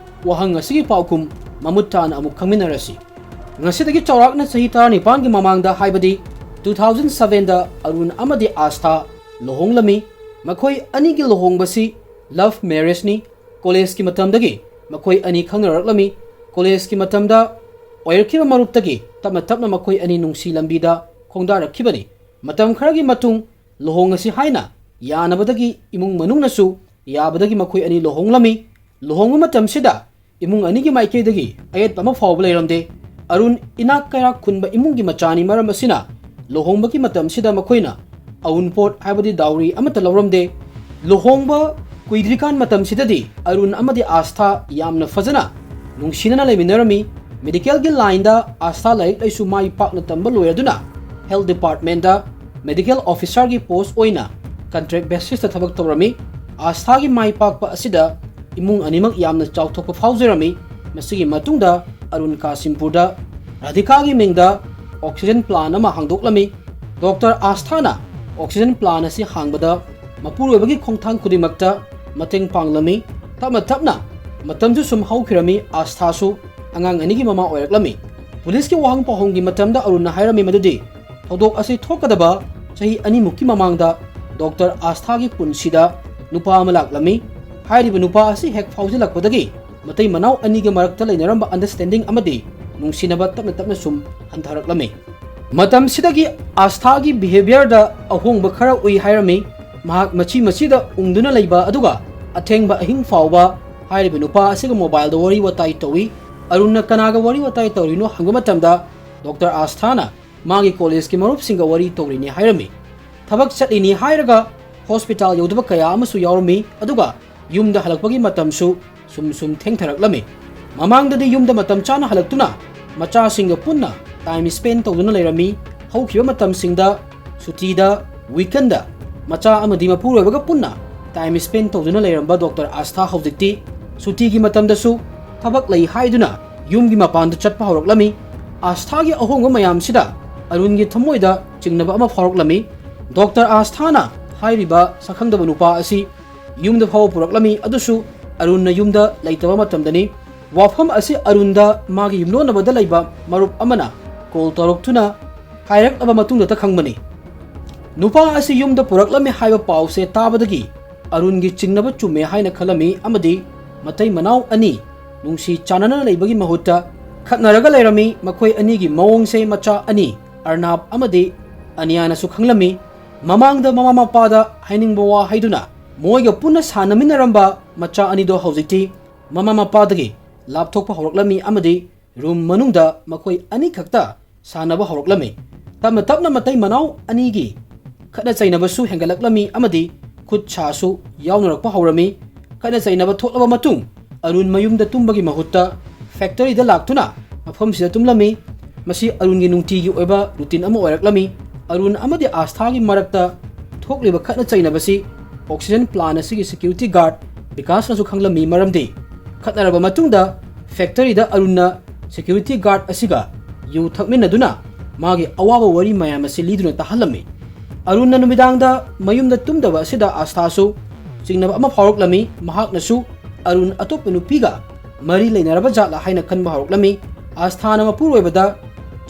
ꯋꯥꯍꯪ ꯑꯁꯤꯒꯤ ꯄꯥꯎꯈꯨꯝ ꯃꯃꯨꯠ ꯇꯥꯅ ꯑꯃꯨꯛ ꯈꯪꯃꯤꯟꯅꯔꯁꯤ꯫ ꯉꯁꯤꯗꯒꯤ ꯆꯥꯎꯔꯥꯛꯅ ꯆꯍꯤ ꯇꯔꯥꯅꯤꯄꯥꯟꯒꯤ ꯃꯃꯥꯡꯗ, ꯍꯥꯏꯕꯗꯤ ꯇꯨ ꯊꯥꯎꯖꯟ ꯁꯚꯦꯟꯗ ꯑꯔꯨꯟ ꯑꯃꯗꯤ ꯑꯥꯁꯊꯥ ꯂꯨꯍꯣꯡꯂꯝꯃꯤ꯫ ꯃꯈꯣꯏ ꯑꯅꯤꯒꯤ ꯂꯨꯍꯣꯡꯕꯁꯤ ꯂꯚ ꯃꯦꯔꯦꯖꯅꯤ꯫ ꯀꯣꯂꯦꯖꯀꯤ ꯃꯇꯝꯗꯒꯤ ꯃꯈꯣꯏ ꯑꯅꯤ ꯈꯪꯅꯔꯛꯂꯝꯃꯤ꯫ ꯀꯣꯂꯦꯖꯀꯤ ꯃꯇꯝꯗ ꯑꯣꯏꯔꯛꯈꯤꯕ ꯃꯔꯨꯞꯇꯒꯤ ꯇꯞꯅ ꯇꯞꯅ ꯃꯈꯣꯏ ꯑꯅꯤ ꯅꯨꯡꯁꯤ ꯂꯝꯕꯤꯗ ꯈꯣꯡꯗꯥꯔꯛꯈꯤꯕꯅꯤ꯫ ꯃꯇꯝ ꯈꯔꯒꯤ ꯃꯇꯨꯡ ꯂꯨꯍꯣꯡꯉꯁꯤ ꯍꯥꯏꯅ ꯌꯥꯅꯕꯗꯒꯤ ꯏꯃꯨꯡ ꯃꯅꯨꯡꯅꯁꯨ ꯌꯥꯕꯗꯒꯤ ꯃꯈꯣꯏ ꯑꯅꯤ ꯂꯨꯍꯣꯡꯂꯝꯃꯤ꯫ ꯂꯨꯍꯣꯡꯕ ꯃꯇꯝꯁꯤꯗ ꯏꯃꯨꯡ ꯑꯅꯤꯒꯤ ꯃꯥꯏꯀꯩꯗꯒꯤ ꯑꯌꯦꯠꯄ ꯑꯃ ꯐꯥꯎꯕ ꯂꯩꯔꯝꯗꯦ꯫ ꯑꯔꯨꯟ ꯏꯅꯥꯛ ꯀꯩꯔꯥꯛ ꯈꯨꯟꯕ ꯏꯃꯨꯡꯒꯤ ꯃꯆꯥꯅꯤ, ꯃꯔꯝ ꯑꯁꯤꯅ ꯂꯨꯍꯣꯡꯕꯒꯤ ꯃꯇꯝꯁꯤꯗ ꯃꯈꯣꯏꯅ ꯑꯎꯟꯄꯣꯠ ꯍꯥꯏꯕꯗꯤ ꯗꯥꯎꯔꯤ ꯑꯃꯠꯇ ꯂꯧꯔꯝꯗꯦ꯫ ꯂꯨꯍꯣꯡꯕ ꯀꯨꯏꯗ꯭ꯔꯤꯀꯥꯟ ꯃꯇꯝꯁꯤꯗꯗꯤ ꯑꯔꯨꯟ ꯑꯃꯗꯤ ꯑꯥꯁꯊꯥ ꯌꯥꯝꯅ ꯐꯖꯅ ꯅꯨꯡꯁꯤꯅꯅ ꯂꯩꯃꯤꯟꯅꯔꯝꯃꯤ꯫ ꯃꯦꯗꯤꯀꯦꯜꯒꯤ ꯂꯥꯏꯟꯗ ꯑꯥꯁꯊꯥ ꯂꯥꯏꯔꯤꯛ ꯂꯥꯏꯁꯨ ꯃꯥꯏ ꯄꯥꯛꯅ ꯇꯝꯕ ꯂꯣꯏꯔꯗꯨꯅ ꯍꯦꯜꯊ ꯗꯤꯄꯥꯔꯠꯃꯦꯟꯗ ꯃꯦꯗꯤꯀꯦꯜ ꯑꯣꯐꯤꯁꯥꯔꯒꯤ ꯄꯣꯁ ꯑꯣꯏꯅ ꯀꯟꯇ꯭ꯔꯦꯛ ꯕꯦꯁꯤꯁꯇ ꯊꯕꯛ ꯇꯧꯔꯝꯃꯤ꯫ ꯑꯥꯁꯊꯥꯒꯤ ꯃꯥꯏ ꯄꯥꯛꯄ ꯑꯁꯤꯗ ꯏꯃꯨꯡ ꯑꯅꯤꯃꯛ ꯌꯥꯝꯅ ꯆꯥꯎꯊꯣꯛꯄ ꯐꯥꯎꯖꯔꯝꯃꯤ꯫ ꯃꯁꯤꯒꯤ ꯃꯇꯨꯡꯗ ꯑꯔꯨꯟ ꯀꯥꯁꯤꯝꯄꯨꯔꯗ ꯔꯥꯙꯤꯀꯥꯒꯤ ꯃꯤꯡꯗ ꯑꯣꯛꯁꯤꯖꯦꯟ ꯄ꯭ꯂꯥꯟ ꯑꯃ ꯍꯥꯡꯗꯣꯛꯂꯝꯃꯤ꯫ ꯗꯣꯛꯇꯔ ꯑꯥꯁꯊꯥꯅ ꯑꯣꯛꯁꯤꯖꯦꯟ ꯄ꯭ꯂꯥꯟ ꯑꯁꯤ ꯍꯥꯡꯕꯗ ꯃꯄꯨꯔꯣꯏꯕꯒꯤ ꯈꯣꯡꯊꯥꯡ ꯈꯨꯗꯤꯡꯃꯛꯇ ꯃꯇꯦꯡ ꯄꯥꯡꯂꯝꯃꯤ꯫ ꯇꯞꯅ ꯇꯞꯅ ꯃꯇꯝꯁꯨ ꯁꯨꯝ ꯍꯧꯈꯤꯔꯝꯃꯤ꯫ ꯑꯥꯁꯊꯥꯁꯨ ꯑꯉꯥꯡ ꯑꯅꯤꯒꯤ ꯃꯃꯥ ꯑꯣꯏꯔꯛꯂꯝꯃꯤ꯫ ꯄꯨꯂꯤꯁꯀꯤ ꯋꯥꯍꯪ ꯄꯥꯎꯍꯪꯒꯤ ꯃꯇꯝꯗ ꯑꯔꯨꯟꯅ ꯍꯥꯏꯔꯝꯃꯤ ꯃꯗꯨꯗꯤ ꯊꯧꯗꯣꯛ ꯑꯁꯤ ꯊꯣꯛꯀꯗꯕ ꯆꯍꯤ ꯑꯅꯤꯃꯨꯛꯀꯤ ꯃꯃꯥꯡꯗ ꯗꯣꯛꯇꯔ ꯑꯥꯁꯊꯥꯒꯤ ꯄꯨꯟꯁꯤꯗ ꯅꯨꯄꯥ ꯑꯃ ꯂꯥꯛꯂꯝꯃꯤ꯫ ꯍꯥꯏꯔꯤꯕ ꯅꯨꯄꯥ ꯑꯁꯤ ꯍꯦꯛ ꯐꯥꯎꯖꯤꯜꯂꯛꯄꯗꯒꯤ ꯃꯇꯩ ꯃꯅꯥꯎ ꯑꯅꯤꯒꯤ ꯃꯔꯛꯇ ꯂꯩꯅꯔꯝꯕ ꯑꯟꯗꯔꯁ꯭ꯇꯦꯟꯗꯤꯡ ꯑꯃꯗꯤ ꯅꯨꯡꯁꯤꯅꯕ ꯇꯞꯅ ꯇꯞꯅ ꯁꯨꯝ ꯍꯟꯊꯔꯛꯂꯝꯃꯤ꯫ ꯃꯇꯝꯁꯤꯗꯒꯤ ꯑꯥꯁꯊꯥꯒꯤ ꯕꯤꯍꯦꯕꯤꯌꯔꯗ ꯑꯍꯣꯡꯕ ꯈꯔ ꯎꯏ ꯍꯥꯏꯔꯝꯃꯤ꯫ ꯃꯍꯥꯛ ꯃꯆꯤ ꯃꯆꯤꯗ ꯎꯪꯗꯨꯅ ꯂꯩꯕ ꯑꯗꯨꯒ ꯑꯊꯦꯡꯕ ꯑꯍꯤꯡ ꯐꯥꯎꯕ ꯍꯥꯏꯔꯤꯕ ꯅꯨꯄꯥ ꯑꯁꯤꯒ ꯃꯣꯕꯥꯏꯜꯗ ꯋꯥꯔꯤ ꯋꯥꯇꯥꯏ ꯇꯧꯏ꯫ ꯑꯔꯨꯟꯅ ꯀꯅꯥꯒ ꯋꯥꯔꯤ ꯋꯥꯇꯥꯏ ꯇꯧꯔꯤꯅꯣ ꯍꯪꯕ ꯃꯇꯝꯗ ꯗꯣꯛꯇꯔ ꯑꯥꯁꯊꯥꯅ ꯃꯥꯒꯤ ꯀꯣꯂꯦꯖꯀꯤ ꯃꯔꯨꯞꯁꯤꯡꯒ ꯋꯥꯔꯤ ꯇꯧꯔꯤꯅꯤ ꯍꯥꯏꯔꯝꯃꯤ꯫ ꯊꯕꯛ ꯆꯠꯂꯤꯅꯤ ꯍꯥꯏꯔꯒ ꯍꯣꯁꯄꯤꯇꯥꯜ ꯌꯧꯗꯕ ꯀꯌꯥ ꯑꯃꯁꯨ ꯌꯥꯎꯔꯝꯃꯤ꯫ ꯑꯗꯨꯒ ꯌꯨꯝꯗ ꯍꯜꯂꯛꯄꯒꯤ ꯃꯇꯝꯁꯨ ꯁꯨꯝ ꯁꯨꯝ ꯊꯦꯡꯊꯔꯛꯂꯝꯃꯤ꯫ ꯃꯃꯥꯡꯗꯗꯤ ꯌꯨꯝꯗ ꯃꯇꯝ ꯆꯥꯅ ꯍꯜꯂꯛꯇꯨꯅ ꯃꯆꯥꯁꯤꯡꯒ ꯄꯨꯟꯅ ꯇꯥꯏꯝ ꯁ꯭ꯄꯦꯟ ꯇꯧꯗꯨꯅ ꯂꯩꯔꯝꯃꯤ꯫ ꯍꯧꯈꯤꯕ ꯃꯇꯝꯁꯤꯡꯗ ꯁꯨꯇꯤꯗ, ꯋꯤꯀꯦꯟꯗ ꯃꯆꯥ ꯑꯃꯗꯤ ꯃꯄꯨꯔꯣꯏꯕꯒ ꯄꯨꯟꯅ ꯇꯥꯏꯝ ꯁ꯭ꯄꯦꯟ ꯇꯧꯗꯨꯅ ꯂꯩꯔꯝꯕ ꯗꯣꯛꯇꯔ ꯑꯥꯁꯊꯥ ꯍꯧꯖꯤꯛꯇꯤ ꯁꯨꯇꯤꯒꯤ ꯃꯇꯝꯗꯁꯨ ꯊꯕꯛ ꯂꯩ ꯍꯥꯏꯗꯨꯅ ꯌꯨꯝꯒꯤ ꯃꯄꯥꯟꯗ ꯆꯠꯄ ꯍꯧꯔꯛꯂꯝꯃꯤ꯫ ꯑꯥꯁꯊꯥꯒꯤ ꯑꯍꯣꯡꯕ ꯃꯌꯥꯝꯁꯤꯗ ꯑꯔꯨꯟꯒꯤ ꯊꯃꯣꯏꯗ ꯆꯤꯡꯅꯕ ꯑꯃ ꯐꯥꯎꯔꯛꯂꯝꯃꯤ꯫ ꯗꯣꯛꯇꯔ ꯑꯥꯁꯊꯥꯅ ꯍꯥꯏꯔꯤꯕ ꯁꯛꯈꯪꯗꯕ ꯅꯨꯄꯥ ꯑꯁꯤ ꯌꯨꯝꯗ ꯐꯥꯎꯕ ꯄꯨꯔꯛꯂꯝꯃꯤ꯫ ꯑꯗꯨꯁꯨ ꯑꯔꯨꯟꯅ ꯌꯨꯝꯗ ꯂꯩꯇꯕ ꯃꯇꯝꯗꯅꯤ꯫ ꯋꯥꯐꯝ ꯑꯁꯤ ꯑꯔꯨꯟꯗ ꯃꯥꯒꯤ ꯌꯨꯝꯂꯣꯟꯅꯕꯗ ꯂꯩꯕ ꯃꯔꯨꯞ ꯑꯃꯅ ꯀꯣꯜ ꯇꯧꯔꯛꯇꯨꯅ ꯍꯥꯏꯔꯛꯂꯕ ꯃꯇꯨꯡꯗꯇ ꯈꯪꯕꯅꯤ꯫ ꯅꯨꯄꯥ ꯑꯁꯤ ꯌꯨꯝꯗ ꯄꯨꯔꯛꯂꯝꯃꯤ ꯍꯥꯏꯕ ꯄꯥꯎꯁꯦ ꯇꯥꯕꯗꯒꯤ ꯑꯔꯨꯟꯒꯤ ꯆꯤꯡꯅꯕ ꯆꯨꯝꯃꯦ ꯍꯥꯏꯅ ꯈꯜꯂꯝꯃꯤ ꯑꯃꯗꯤ ꯃꯇꯩ ꯃꯅꯥꯎ ꯑꯅꯤ ꯅꯨꯡꯁꯤ ꯆꯥꯟꯅꯅ ꯂꯩꯕꯒꯤ ꯃꯍꯨꯠꯇ ꯈꯠꯅꯔꯒ ꯂꯩꯔꯝꯃꯤ꯫ ꯃꯈꯣꯏ ꯑꯅꯤꯒꯤ ꯃꯑꯣꯡꯁꯦ ꯃꯆꯥ ꯑꯅꯤ ꯑꯔꯅꯥꯕ ꯑꯃꯗꯤ ꯑꯅꯤꯌꯥꯅꯁꯨ ꯈꯪꯂꯝꯃꯤ꯫ ꯃꯃꯥꯡꯗ ꯃꯃꯥ ꯃꯄꯥꯗ ꯍꯥꯏꯅꯤꯡꯕ ꯋꯥ ꯍꯥꯏꯗꯨꯅ ꯃꯣꯏꯒ ꯄꯨꯟꯅ ꯁꯥꯟꯅꯃꯤꯟꯅꯔꯝꯕ ꯃꯆꯥ ꯑꯅꯤꯗꯣ ꯍꯧꯖꯤꯛꯇꯤ ꯃꯃꯥ ꯃꯄꯥꯗꯒꯤ ꯂꯥꯞꯊꯣꯛꯄ ꯍꯧꯔꯛꯂꯝꯃꯤ ꯑꯃꯗꯤ ꯔꯨꯝ ꯃꯅꯨꯡꯗ ꯃꯈꯣꯏ ꯑꯅꯤꯈꯛꯇ ꯁꯥꯟꯅꯕ ꯍꯧꯔꯛꯂꯝꯃꯤ꯫ ꯇꯞꯅ ꯇꯞꯅ ꯃꯇꯩ ꯃꯅꯥꯎ ꯑꯅꯤꯒꯤ ꯈꯠꯅ ꯆꯩꯅꯕꯁꯨ ꯍꯦꯟꯒꯠꯂꯛꯂꯝꯃꯤ ꯑꯃꯗꯤ ꯈꯨꯠ ꯁꯥꯁꯨ ꯌꯥꯎꯅꯔꯛꯄ ꯍꯧꯔꯝꯃꯤ꯫ ꯈꯠꯅ ꯆꯩꯅꯕ ꯊꯣꯛꯂꯕ ꯃꯇꯨꯡ ꯑꯔꯨꯟ ꯃꯌꯨꯝꯗ ꯇꯨꯝꯕꯒꯤ ꯃꯍꯨꯠꯇ ꯐꯦꯛꯇꯔꯤꯗ ꯂꯥꯛꯇꯨꯅ ꯃꯐꯝꯁꯤꯗ ꯇꯨꯝꯂꯝꯃꯤ꯫ ꯃꯁꯤ ꯑꯔꯨꯟꯒꯤ ꯅꯨꯡꯇꯤꯒꯤ ꯑꯣꯏꯕ ꯔꯨꯇꯤꯟ ꯑꯃ ꯑꯣꯏꯔꯛꯂꯝꯃꯤ꯫ ꯑꯔꯨꯟ ꯑꯃꯗꯤ ꯑꯥꯁꯊꯥꯒꯤ ꯃꯔꯛꯇ ꯊꯣꯛꯂꯤꯕ ꯈꯠꯅ ꯆꯩꯅꯕꯁꯤ ꯑꯣꯛꯁꯤꯖꯟ ꯄ꯭ꯂꯥꯟ ꯑꯁꯤꯒꯤ ꯁꯦꯀ꯭ꯌꯨꯔꯤꯇꯤ ꯒꯥꯔꯗ ꯕꯤꯀꯥꯁꯅꯁꯨ ꯈꯪꯂꯝꯃꯤ꯫ ꯃꯔꯝꯗꯤ ꯈꯠꯅꯔꯕ ꯃꯇꯨꯡꯗ ꯐꯦꯛꯇꯔꯤꯗ ꯑꯔꯨꯟꯅ ꯁꯦꯀ꯭ꯌꯨꯔꯤꯇꯤ ꯒꯥꯔꯗ ꯑꯁꯤꯒ ꯌꯨ ꯊꯛꯃꯤꯟꯅꯗꯨꯅ ꯃꯥꯒꯤ ꯑꯋꯥꯕ ꯋꯥꯔꯤ ꯃꯌꯥꯝ ꯑꯁꯤ ꯂꯤꯗꯨꯅ ꯇꯥꯍꯜꯂꯝꯃꯤ꯫ ꯑꯔꯨꯟꯅ ꯅꯨꯃꯤꯗꯥꯡꯗ ꯃꯌꯨꯝꯗ ꯇꯨꯝꯗꯕ ꯑꯁꯤꯗ ꯑꯥꯁꯊꯥꯁꯨ ꯆꯤꯡꯅꯕ ꯑꯃ ꯐꯥꯎꯔꯛꯂꯝꯃꯤ꯫ ꯃꯍꯥꯛꯅꯁꯨ ꯑꯔꯨꯟ ꯑꯇꯣꯞꯄ ꯅꯨꯄꯤꯒ ꯃꯔꯤ ꯂꯩꯅꯔꯕ ꯖꯥꯠꯂ ꯍꯥꯏꯅ ꯈꯟꯕ ꯍꯧꯔꯛꯂꯝꯃꯤ꯫ ꯑꯥꯁꯊꯥꯅ ꯃꯄꯨꯔꯣꯏꯕꯗ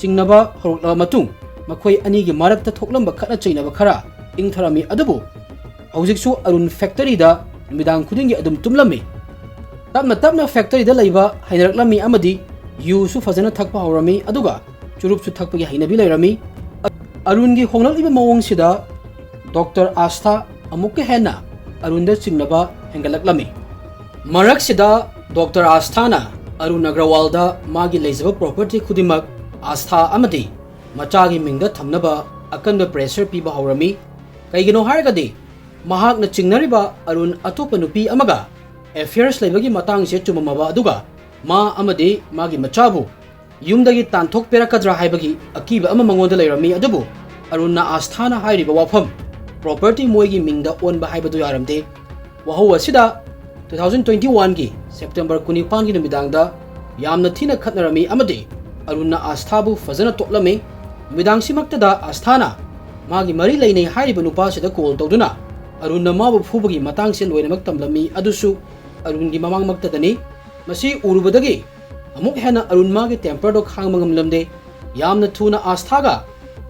ꯆꯤꯡꯅꯕ ꯍꯧꯔꯛꯂꯕ ꯃꯇꯨꯡ ꯃꯈꯣꯏ ꯑꯅꯤꯒꯤ ꯃꯔꯛꯇ ꯊꯣꯛꯂꯝꯕ ꯈꯠꯅ ꯆꯩꯅꯕ ꯈꯔ ꯏꯪꯊꯔꯝꯃꯤ꯫ ꯑꯗꯨꯕꯨ ꯍꯧꯖꯤꯛꯁꯨ ꯑꯔꯨꯟ ꯐꯦꯛꯇꯔꯤꯗ ꯅꯨꯃꯤꯗꯥꯡ ꯈꯨꯗꯤꯡꯒꯤ ꯑꯗꯨꯝ ꯇꯨꯝꯂꯝꯃꯤ꯫ ꯇꯞꯅ ꯇꯞꯅ ꯐꯦꯛꯇꯔꯤꯗ ꯂꯩꯕ ꯍꯩꯅꯔꯛꯂꯝꯃꯤ ꯑꯃꯗꯤ ꯌꯨꯁꯨ ꯐꯖꯅ ꯊꯛꯄ ꯍꯧꯔꯝꯃꯤ, ꯑꯗꯨꯒ ꯆꯨꯔꯨꯞꯁꯨ ꯊꯛꯄꯒꯤ ꯍꯩꯅꯕꯤ ꯂꯩꯔꯝꯃꯤ꯫ ꯑꯔꯨꯟꯒꯤ ꯍꯣꯡꯂꯛꯂꯤꯕ ꯃꯑꯣꯡꯁꯤꯗ ꯗꯣꯛꯇꯔ ꯑꯥꯁꯊꯥ ꯑꯃꯨꯛꯀ ꯍꯦꯟꯅ ꯑꯔꯨꯟꯗ ꯆꯤꯡꯅꯕ ꯍꯦꯟꯒꯠꯂꯛꯂꯝꯃꯤ꯫ ꯃꯔꯛꯁꯤꯗ ꯗꯣꯛꯇꯔ ꯑꯥꯁꯊꯥꯅ ꯑꯔꯨꯟ ꯑꯒ꯭ꯔꯋꯥꯜꯗ ꯃꯥꯒꯤ ꯂꯩꯖꯕ ꯄ꯭ꯔꯣꯄꯔꯇꯤ ꯈꯨꯗꯤꯡꯃꯛ ꯑꯥꯁꯊꯥ ꯑꯃꯗꯤ ꯃꯆꯥꯒꯤ ꯃꯤꯡꯗ ꯊꯝꯅꯕ ꯑꯀꯟꯕ ꯄ꯭ꯔꯦꯁꯔ ꯄꯤꯕ ꯍꯧꯔꯝꯃꯤ꯫ ꯀꯩꯒꯤꯅꯣ ꯍꯥꯏꯔꯒꯗꯤ ꯃꯍꯥꯛꯅ ꯆꯤꯡꯅꯔꯤꯕ ꯑꯔꯨꯟ ꯑꯇꯣꯞꯄ ꯅꯨꯄꯤ ꯑꯃꯒ ꯑꯦꯐꯤꯌꯔꯁ ꯂꯩꯕꯒꯤ ꯃꯇꯥꯡꯁꯦ ꯆꯨꯝꯃꯝꯃꯕ ꯑꯗꯨꯒ ꯃꯥ ꯑꯃꯗꯤ ꯃꯥꯒꯤ ꯃꯆꯥꯕꯨ ꯌꯨꯝꯗꯒꯤ ꯇꯥꯟꯊꯣꯛꯄꯤꯔꯛꯀꯗ꯭ꯔꯥ ꯍꯥꯏꯕꯒꯤ ꯑꯀꯤꯕ ꯑꯃ ꯃꯉꯣꯟꯗ ꯂꯩꯔꯝꯃꯤ꯫ ꯑꯗꯨꯕꯨ ꯑꯔꯨꯟꯅ ꯑꯥꯁꯊꯥꯅ ꯍꯥꯏꯔꯤꯕ ꯋꯥꯐꯝ, ꯄ꯭ꯔꯣꯄꯔꯇꯤ ꯃꯣꯏꯒꯤ ꯃꯤꯡꯗ ꯑꯣꯟꯕ ꯍꯥꯏꯕꯗꯨ ꯌꯥꯔꯝꯗꯦ꯫ ꯋꯥꯍꯧ ꯑꯁꯤꯗ ꯇꯨ ꯊꯥꯎꯖꯟ ꯇ꯭ꯋꯦꯟꯇꯤ ꯋꯥꯟꯒꯤ ꯁꯦꯞꯇꯦꯝꯕꯔ ꯀꯨꯟꯅꯤꯄꯥꯟꯒꯤ ꯅꯨꯃꯤꯗꯥꯡꯗ ꯌꯥꯝꯅ ꯊꯤꯅ ꯈꯠꯅꯔꯝꯃꯤ ꯑꯃꯗꯤ ꯑꯔꯨꯟꯅ ꯑꯥꯁꯊꯥꯕꯨ ꯐꯖꯅ ꯇꯣꯠꯂꯝꯃꯤ꯫ ꯅꯨꯃꯤꯗꯥꯡꯁꯤꯃꯛꯇꯗ ꯑꯥꯁꯊꯥꯅ ꯃꯥꯒꯤ ꯃꯔꯤ ꯂꯩꯅꯩ ꯍꯥꯏꯔꯤꯕ ꯅꯨꯄꯥꯁꯤꯗ ꯀꯣꯜ ꯇꯧꯗꯨꯅ ꯑꯔꯨꯟꯅ ꯃꯥꯕꯨ ꯐꯨꯕꯒꯤ ꯃꯇꯥꯡꯁꯦ ꯂꯣꯏꯅꯃꯛ ꯇꯝꯂꯝꯃꯤ꯫ ꯑꯗꯨꯁꯨ ꯑꯔꯨꯟꯒꯤ ꯃꯃꯥꯡꯃꯛꯇꯗꯅꯤ꯫ ꯃꯁꯤ ꯎꯔꯨꯕꯗꯒꯤ ꯑꯃꯨꯛ ꯍꯦꯟꯅ ꯑꯔꯨꯟ ꯃꯥꯒꯤ ꯇꯦꯝꯄꯔꯗꯣ ꯈꯥꯡꯕ ꯉꯝꯂꯝꯗꯦ꯫ ꯌꯥꯝꯅ ꯊꯨꯅ ꯑꯥꯁꯊꯥꯒ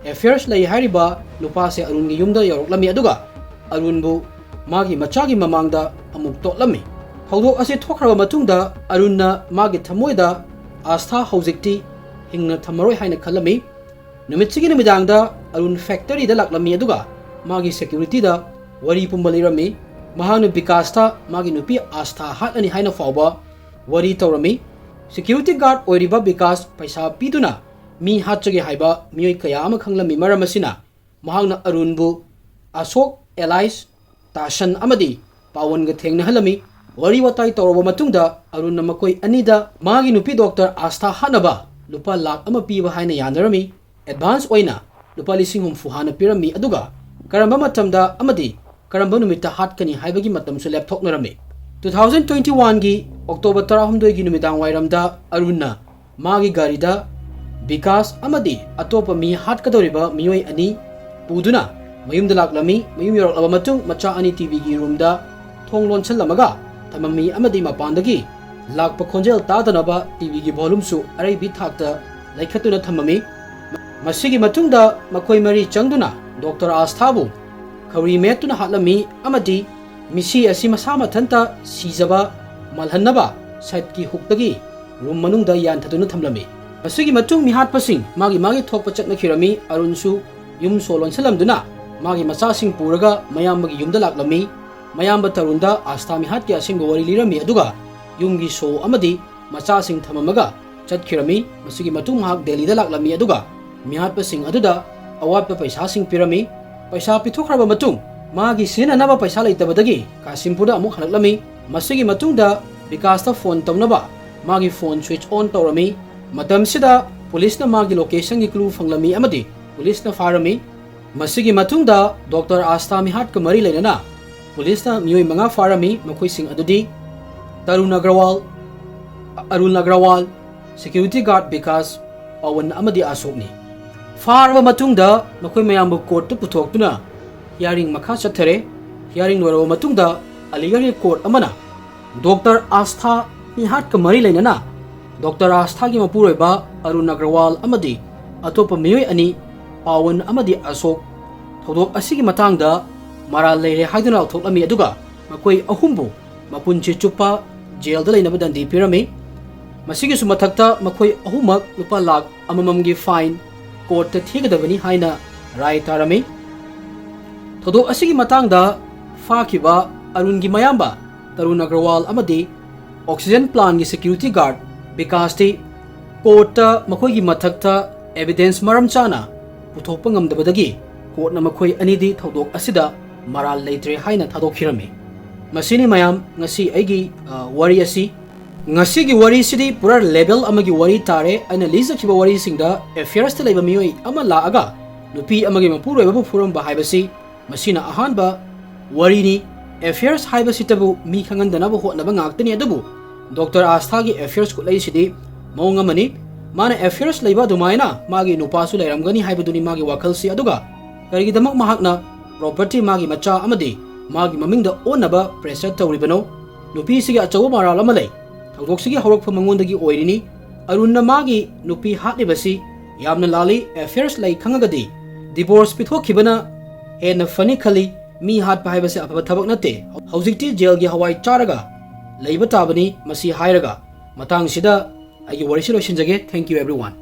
ꯑꯦꯐꯤꯌꯔꯁ ꯂꯩ ꯍꯥꯏꯔꯤꯕ ꯅꯨꯄꯥꯁꯦ ꯑꯔꯨꯟꯒꯤ ꯌꯨꯝꯗ ꯌꯧꯔꯛꯂꯝꯃꯤ, ꯑꯗꯨꯒ ꯑꯔꯨꯟꯕꯨ ꯃꯥꯒꯤ ꯃꯆꯥꯒꯤ ꯃꯃꯥꯡꯗ ꯑꯃꯨꯛ ꯇꯣꯠꯂꯝꯃꯤ꯫ ꯊꯧꯗꯣꯛ ꯑꯁꯤ ꯊꯣꯛꯈ꯭ꯔꯕ ꯃꯇꯨꯡꯗ ꯑꯔꯨꯟꯅ ꯃꯥꯒꯤ ꯊꯃꯣꯏꯗ ꯑꯥꯁꯊꯥ ꯍꯧꯖꯤꯛꯇꯤ ꯍꯤꯡꯅ ꯊꯝꯃꯔꯣꯏ ꯍꯥꯏꯅ ꯈꯜꯂꯝꯃꯤ꯫ ꯅꯨꯃꯤꯠꯁꯤꯒꯤ ꯅꯨꯃꯤꯗꯥꯡꯗ ꯑꯔꯨꯟ ꯐꯦꯛꯇꯔꯤꯗ ꯂꯥꯛꯂꯝꯃꯤ, ꯑꯗꯨꯒ ꯃꯥꯒꯤ ꯁꯦꯀ꯭ꯌꯨꯔꯤꯇꯤꯗ ꯋꯥꯔꯤ ꯄꯨꯝꯕ ꯂꯤꯔꯝꯃꯤ꯫ ꯃꯍꯥꯛꯅ ꯕꯤꯀꯥꯁꯇ ꯃꯥꯒꯤ ꯅꯨꯄꯤ ꯑꯥꯁꯊꯥ ꯍꯥꯠꯂꯅꯤ ꯍꯥꯏꯅ ꯐꯥꯎꯕ ꯋꯥꯔꯤ ꯇꯧꯔꯝꯃꯤ꯫ ꯁꯦꯀ꯭ꯌꯨꯔꯤꯇꯤ ꯒꯥꯔꯗ ꯑꯣꯏꯔꯤꯕ ꯕꯤꯀꯥꯁ ꯄꯩꯁꯥ ꯄꯤꯗꯨꯅ ꯃꯤ ꯍꯥꯠꯆꯒꯦ ꯍꯥꯏꯕ ꯃꯤꯑꯣꯏ ꯀꯌꯥ ꯑꯃ ꯈꯪꯂꯝꯃꯤ꯫ ꯃꯔꯝ ꯑꯁꯤꯅ ꯃꯍꯥꯛꯅ ꯑꯔꯨꯟꯕꯨ ꯑꯁꯣꯛ, ꯑꯦꯂꯥꯏꯁ, ꯇꯥꯁꯟ ꯑꯃꯗꯤ ꯄꯥꯋꯟꯒ ꯊꯦꯡꯅꯍꯜꯂꯝꯃꯤ꯫ ꯋꯥꯔꯤ ꯋꯥꯇꯥꯏ ꯇꯧꯔꯕ ꯃꯇꯨꯡꯗ ꯑꯔꯨꯟꯅ ꯃꯈꯣꯏ ꯑꯅꯤꯗ ꯃꯥꯒꯤ ꯅꯨꯄꯤ ꯗꯣꯛꯇꯔ ꯑꯥꯁꯊꯥ ꯍꯥꯠꯅꯕ ꯂꯨꯄꯥ ꯂꯥꯈ ꯑꯃ ꯄꯤꯕ ꯍꯥꯏꯅ ꯌꯥꯅꯔꯝꯃꯤ꯫ ꯑꯦꯗꯚꯥꯟꯁ ꯑꯣꯏꯅ ꯂꯨꯄꯥ ꯂꯤꯁꯤꯡ ꯍꯨꯝꯐꯨ ꯍꯥꯟꯅ ꯄꯤꯔꯝꯃꯤ, ꯑꯗꯨꯒ ꯀꯔꯝꯕ ꯃꯇꯝꯗ ꯑꯃꯗꯤ ꯀꯔꯝꯕ ꯅꯨꯃꯤꯠꯇ ꯍꯥꯠꯀꯅꯤ ꯍꯥꯏꯕꯒꯤ ꯃꯇꯝꯁꯨ ꯂꯦꯞꯊꯣꯛꯅꯔꯝꯃꯤ꯫ ꯇꯨ ꯊꯥꯎꯖꯟ ꯇ꯭ꯋꯦꯟꯇꯤ ꯋꯥꯟꯒꯤ ꯑꯣꯛꯇꯣꯕꯔ ꯇꯔꯥꯍꯨꯝꯗꯣꯏꯒꯤ ꯅꯨꯃꯤꯗꯥꯡ ꯋꯥꯏꯔꯝꯗ ꯑꯔꯨꯟꯅ ꯃꯥꯒꯤ ꯒꯥꯔꯤꯗ ꯕꯤꯀꯥꯁ ꯑꯃꯗꯤ ꯑꯇꯣꯞꯄ ꯃꯤ ꯍꯥꯠꯀꯗꯧꯔꯤꯕ ꯃꯤꯑꯣꯏ ꯑꯅꯤ ꯄꯨꯗꯨꯅ ꯃꯌꯨꯝꯗ ꯂꯥꯛꯂꯝꯃꯤ꯫ ꯃꯌꯨꯝ ꯌꯧꯔꯛꯂꯕ ꯃꯇꯨꯡ ꯃꯆꯥ ꯑꯅꯤ ꯇꯤꯚꯤꯒꯤ ꯔꯨꯝꯗ ꯊꯣꯡ ꯂꯣꯟꯁꯤꯜꯂꯝꯃꯒ ꯊꯝꯃꯝꯃꯤ ꯑꯃꯗꯤ ꯃꯄꯥꯟꯗꯒꯤ ꯂꯥꯛꯄ ꯈꯣꯟꯖꯦꯜ ꯇꯥꯗꯅꯕ ꯇꯤꯚꯤꯒꯤ ꯚꯣꯂꯨꯝꯁꯨ ꯑꯔꯩꯕꯤ ꯊꯥꯛꯇ ꯂꯩꯈꯠꯇꯨꯅ ꯊꯝꯃꯝꯃꯤ꯫ ꯃꯁꯤꯒꯤ ꯃꯇꯨꯡꯗ ꯃꯈꯣꯏ ꯃꯔꯤ ꯆꯪꯗꯨꯅ ꯗꯣꯛꯇꯔ ꯑꯥꯁꯊꯥꯕꯨ ꯈꯧꯔꯤ ꯃꯦꯠꯇꯨꯅ ꯍꯥꯠꯂꯝꯃꯤ ꯑꯃꯗꯤ ꯃꯤꯁꯤ ꯑꯁꯤ ꯃꯁꯥ ꯃꯊꯟꯇ ꯁꯤꯖꯕ ꯃꯥꯜꯍꯟꯅꯕ ꯁꯥꯏꯠꯀꯤ ꯍꯨꯛꯇꯒꯤ ꯔꯨꯝ ꯃꯅꯨꯡꯗ ꯌꯥꯟꯊꯗꯨꯅ ꯊꯝꯂꯝꯃꯤ꯫ ꯃꯁꯤꯒꯤ ꯃꯇꯨꯡ ꯃꯤꯍꯥꯠꯄꯁꯤꯡ ꯃꯥꯒꯤ ꯃꯥꯒꯤ ꯊꯣꯛꯄ ꯆꯠꯅꯈꯤꯔꯝꯃꯤ꯫ ꯑꯔꯨꯟꯁꯨ ꯌꯨꯝ ꯁꯣ ꯂꯣꯟꯁꯤꯜꯂꯝꯗꯨꯅ ꯃꯥꯒꯤ ꯃꯆꯥꯁꯤꯡ ꯄꯨꯔꯒ ꯃꯌꯥꯝꯕꯒꯤ ꯌꯨꯝꯗ ꯂꯥꯛꯂꯝꯃꯤ꯫ ꯃꯌꯥꯝꯕ ꯇꯔꯨꯟꯗ ꯑꯥꯁꯊꯥ ꯃꯤꯍꯥꯠꯀꯤ ꯑꯁꯦꯡꯕ ꯋꯥꯔꯤ ꯂꯤꯔꯝꯃꯤ, ꯑꯗꯨꯒ ꯌꯨꯝꯒꯤ ꯁꯣ ꯑꯃꯗꯤ ꯃꯆꯥꯁꯤꯡ ꯊꯝꯃꯝꯃꯒ ꯆꯠꯈꯤꯔꯝꯃꯤ꯫ ꯃꯁꯤꯒꯤ ꯃꯇꯨꯡ ꯃꯍꯥꯛ ꯗꯦꯜꯂꯤꯗ ꯂꯥꯛꯂꯝꯃꯤ, ꯑꯗꯨꯒ ꯃꯤꯍꯥꯠꯄꯁꯤꯡ ꯑꯗꯨꯗ ꯑꯋꯥꯠꯄ ꯄꯩꯁꯥꯁꯤꯡ ꯄꯤꯔꯝꯃꯤ꯫ ꯄꯩꯁꯥ ꯄꯤꯊꯣꯛꯈ꯭ꯔꯕ ꯃꯇꯨꯡ ꯃꯥꯒꯤ ꯁꯤꯖꯤꯟꯅꯅꯕ ꯄꯩꯁꯥ ꯂꯩꯇꯕꯗꯒꯤ ꯀꯥꯁꯤꯝꯄꯨꯔꯗ ꯑꯃꯨꯛ ꯍꯜꯂꯛꯂꯝꯃꯤ꯫ ꯃꯁꯤꯒꯤ ꯃꯇꯨꯡꯗ ꯕꯤꯀꯥꯁꯇ ꯐꯣꯟ ꯇꯧꯅꯕ ꯃꯥꯒꯤ ꯐꯣꯟ ꯁ꯭ꯋꯤꯆ ꯑꯣꯟ ꯇꯧꯔꯝꯃꯤ꯫ ꯃꯇꯝꯁꯤꯗ ꯄꯨꯂꯤꯁꯅ ꯃꯥꯒꯤ ꯂꯣꯀꯦꯁꯟꯒꯤ ꯀ꯭ꯂꯨ ꯐꯪꯂꯝꯃꯤ ꯑꯃꯗꯤ ꯄꯨꯂꯤꯁꯅ ꯐꯥꯔꯝꯃꯤ꯫ ꯃꯁꯤꯒꯤ ꯃꯇꯨꯡꯗ ꯗꯣꯛꯇꯔ ꯑꯥꯁꯊꯥ ꯃꯤꯍꯥꯠꯀ ꯃꯔꯤ ꯂꯩꯅꯅ ꯄꯨꯂꯤꯁꯅ ꯃꯤꯑꯣꯏ ꯃꯉꯥ ꯐꯥꯔꯝꯃꯤ꯫ ꯃꯈꯣꯏꯁꯤꯡ ꯑꯗꯨꯗꯤ ꯇꯔꯨꯟ ꯑꯒ꯭ꯔꯋꯥꯜ, ꯑꯔꯨꯟ ꯑꯒ꯭ꯔꯋꯥꯜ, ꯁꯦꯀ꯭ꯌꯨꯔꯤꯇꯤ ꯒꯥꯔꯗ ꯕꯤꯀꯥꯁ, ꯄꯋꯟ ꯑꯃꯗꯤ ꯑꯁꯣꯛꯅꯤ꯫ ꯐꯥꯔꯕ ꯃꯇꯨꯡꯗ ꯃꯈꯣꯏ ꯃꯌꯥꯝꯕꯨ ꯀꯣꯔꯠꯇ ꯄꯨꯊꯣꯛꯇꯨꯅ ꯍꯤꯌꯥꯔꯤꯡ ꯃꯈꯥ ꯆꯠꯊꯔꯦ꯫ ꯍꯤꯌꯥꯔꯤꯡ ꯂꯣꯏꯔꯕ ꯃꯇꯨꯡꯗ ꯑꯂꯤꯒꯔꯒꯤ ꯀꯣꯔꯠ ꯑꯃꯅ ꯗꯣꯛꯇꯔ ꯑꯥꯁꯊꯥ ꯃꯤꯍꯥꯠꯀ ꯃꯔꯤ ꯂꯩꯅꯅ ꯗꯣꯛꯇꯔ ꯑꯥꯁꯊꯥꯒꯤ ꯃꯄꯨꯔꯣꯏꯕ ꯑꯔꯨꯟ ꯑꯒ꯭ꯔꯋꯥꯜ ꯑꯃꯗꯤ ꯑꯇꯣꯞꯄ ꯃꯤꯑꯣꯏ ꯑꯅꯤ, ꯄꯥꯋꯟ ꯑꯃꯗꯤ ꯑꯁꯣꯛ, ꯊꯧꯗꯣꯛ ꯑꯁꯤꯒꯤ ꯃꯇꯥꯡꯗ ꯃꯔꯥꯜ ꯂꯩꯔꯦ ꯍꯥꯏꯗꯨꯅ ꯂꯥꯎꯊꯣꯛꯂꯝꯃꯤ, ꯑꯗꯨꯒ ꯃꯈꯣꯏ ꯑꯍꯨꯝꯕꯨ ꯃꯄꯨꯟꯁꯤ ꯆꯨꯞꯄ ꯖꯦꯜꯗ ꯂꯩꯅꯕ ꯗꯟꯗꯤ ꯄꯤꯔꯝꯃꯤ꯫ ꯃꯁꯤꯒꯤꯁꯨ ꯃꯊꯛꯇ ꯃꯈꯣꯏ ꯑꯍꯨꯝꯃꯛ ꯂꯨꯄꯥ ꯂꯥꯈ ꯑꯃꯃꯝꯒꯤ ꯐꯥꯏꯟ ꯀꯣꯔꯠꯇ ꯊꯤꯒꯗꯕꯅꯤ ꯍꯥꯏꯅ ꯔꯥꯏ ꯇꯥꯔꯝꯃꯤ꯫ ꯊꯧꯗꯣꯛ ꯑꯁꯤꯒꯤ ꯃꯇꯥꯡꯗ ꯐꯥꯈꯤꯕ ꯑꯔꯨꯟꯒꯤ ꯃꯌꯥꯝꯕ ꯇꯔꯨꯟ ꯑꯒ꯭ꯔꯋꯥꯜ ꯑꯃꯗꯤ ꯑꯣꯛꯁꯤꯖꯦꯟ ꯄ꯭ꯂꯥꯟꯒꯤ ꯁꯦꯀ꯭ꯌꯨꯔꯤꯇꯤ ꯒꯥꯔꯗ ꯕꯤꯀꯥꯁꯇꯤ ꯀꯣꯔꯠꯇ ꯃꯈꯣꯏꯒꯤ ꯃꯊꯛꯇ ꯑꯦꯚꯤꯗꯦꯟꯁ ꯃꯔꯝ ꯆꯥꯅ ꯄꯨꯊꯣꯛꯄ ꯉꯝꯗꯕꯗꯒꯤ ꯀꯣꯔꯠꯅ ꯃꯈꯣꯏ ꯑꯅꯤꯗꯤ ꯊꯧꯗꯣꯛ ꯑꯁꯤꯗ ꯃꯔꯥꯜ ꯂꯩꯇ꯭ꯔꯦ ꯍꯥꯏꯅ ꯊꯥꯗꯣꯛꯈꯤꯔꯝꯃꯤ꯫ ꯃꯁꯤꯅꯤ ꯃꯌꯥꯝ ꯉꯁꯤ ꯑꯩꯒꯤ, ꯑ, ꯋꯥꯔꯤ ꯑꯁꯤ꯫ ꯉꯁꯤꯒꯤ ꯋꯥꯔꯤꯁꯤꯗꯤ ꯄꯨꯔꯥ ꯂꯦꯚꯦꯜ ꯑꯃꯒꯤ ꯋꯥꯔꯤ ꯇꯥꯔꯦ꯫ ꯑꯩꯅ ꯂꯤꯖꯈꯤꯕ ꯋꯥꯔꯤꯁꯤꯡꯗ ꯑꯦꯐꯤꯌꯔꯁꯇ ꯂꯩꯕ ꯃꯤꯑꯣꯏ ꯑꯃ ꯂꯥꯛꯑꯒ ꯅꯨꯄꯤ ꯑꯃꯒꯤ ꯃꯄꯨꯔꯣꯏꯕꯕꯨ ꯐꯨꯔꯝꯕ ꯍꯥꯏꯕꯁꯤ ꯃꯁꯤꯅ ꯑꯍꯥꯟꯕ ꯋꯥꯔꯤꯅꯤ꯫ ꯑꯦꯐꯤꯌꯔꯁ ꯍꯥꯏꯕꯁꯤꯇꯕꯨ ꯃꯤ ꯈꯪꯍꯟꯗꯅꯕ ꯍꯣꯠꯅꯕ ꯉꯥꯛꯇꯅꯤ, ꯑꯗꯨꯕꯨ ꯗꯣꯛꯇꯔ ꯑꯥꯁꯊꯥꯒꯤ ꯑꯦꯐꯤꯌꯔꯁ ꯈꯨꯠꯂꯩꯁꯤꯗꯤ ꯃꯑꯣꯡ ꯑꯃꯅꯤ꯫ ꯃꯥꯅ ꯑꯦꯐꯤꯌꯔꯁ ꯂꯩꯕ ꯑꯗꯨꯃꯥꯏꯅ ꯃꯥꯒꯤ ꯅꯨꯄꯥꯁꯨ ꯂꯩꯔꯝꯒꯅꯤ ꯍꯥꯏꯕꯗꯨꯅꯤ ꯃꯥꯒꯤ ꯋꯥꯈꯜꯁꯤ꯫ ꯑꯗꯨꯒ ꯀꯔꯤꯒꯤꯗꯃꯛ ꯃꯍꯥꯛꯅ ꯄ꯭ꯔꯣꯄꯔꯇꯤ ꯃꯥꯒꯤ ꯃꯆꯥ ꯑꯃꯗꯤ ꯃꯥꯒꯤ ꯃꯃꯤꯡꯗ ꯑꯣꯟꯅꯕ ꯄ꯭ꯔꯦꯁꯔ ꯇꯧꯔꯤꯕꯅꯣ? ꯅꯨꯄꯤꯁꯤꯒꯤ ꯑꯆꯧꯕ ꯃꯔꯥꯜ ꯑꯃ ꯂꯩ꯫ ꯊꯧꯗꯣꯛꯁꯤꯒꯤ ꯍꯧꯔꯛꯐꯝ ꯃꯉꯣꯟꯗꯒꯤ ꯑꯣꯏꯔꯤꯅꯤ꯫ ꯑꯔꯨꯟꯅ ꯃꯥꯒꯤ ꯅꯨꯄꯤ ꯍꯥꯠꯂꯤꯕꯁꯤ ꯌꯥꯝꯅ ꯂꯥꯜꯂꯤ꯫ ꯑꯦꯐꯤꯌꯔꯁ ꯂꯩ ꯈꯪꯉꯒꯗꯤ ꯗꯤꯚꯣꯔꯁ ꯄꯤꯊꯣꯛꯈꯤꯕꯅ ꯍꯦꯟꯅ ꯐꯅꯤ ꯈꯜꯂꯤ꯫ ꯃꯤ ꯍꯥꯠꯄ ꯍꯥꯏꯕꯁꯤ ꯑꯐꯕ ꯊꯕꯛ ꯅꯠꯇꯦ꯫ ꯍꯧꯖꯤꯛꯇꯤ ꯖꯦꯜꯒꯤ ꯍꯋꯥꯏ ꯆꯥꯔꯒ ꯂꯩꯕ ꯇꯥꯕꯅꯤ꯫ ꯃꯁꯤ ꯍꯥꯏꯔꯒ ꯃꯇꯥꯡꯁꯤꯗ ꯑꯩꯒꯤ ꯋꯥꯔꯤꯁꯤ ꯂꯣꯏꯁꯤꯟꯖꯒꯦ꯫ Thank you everyone꯫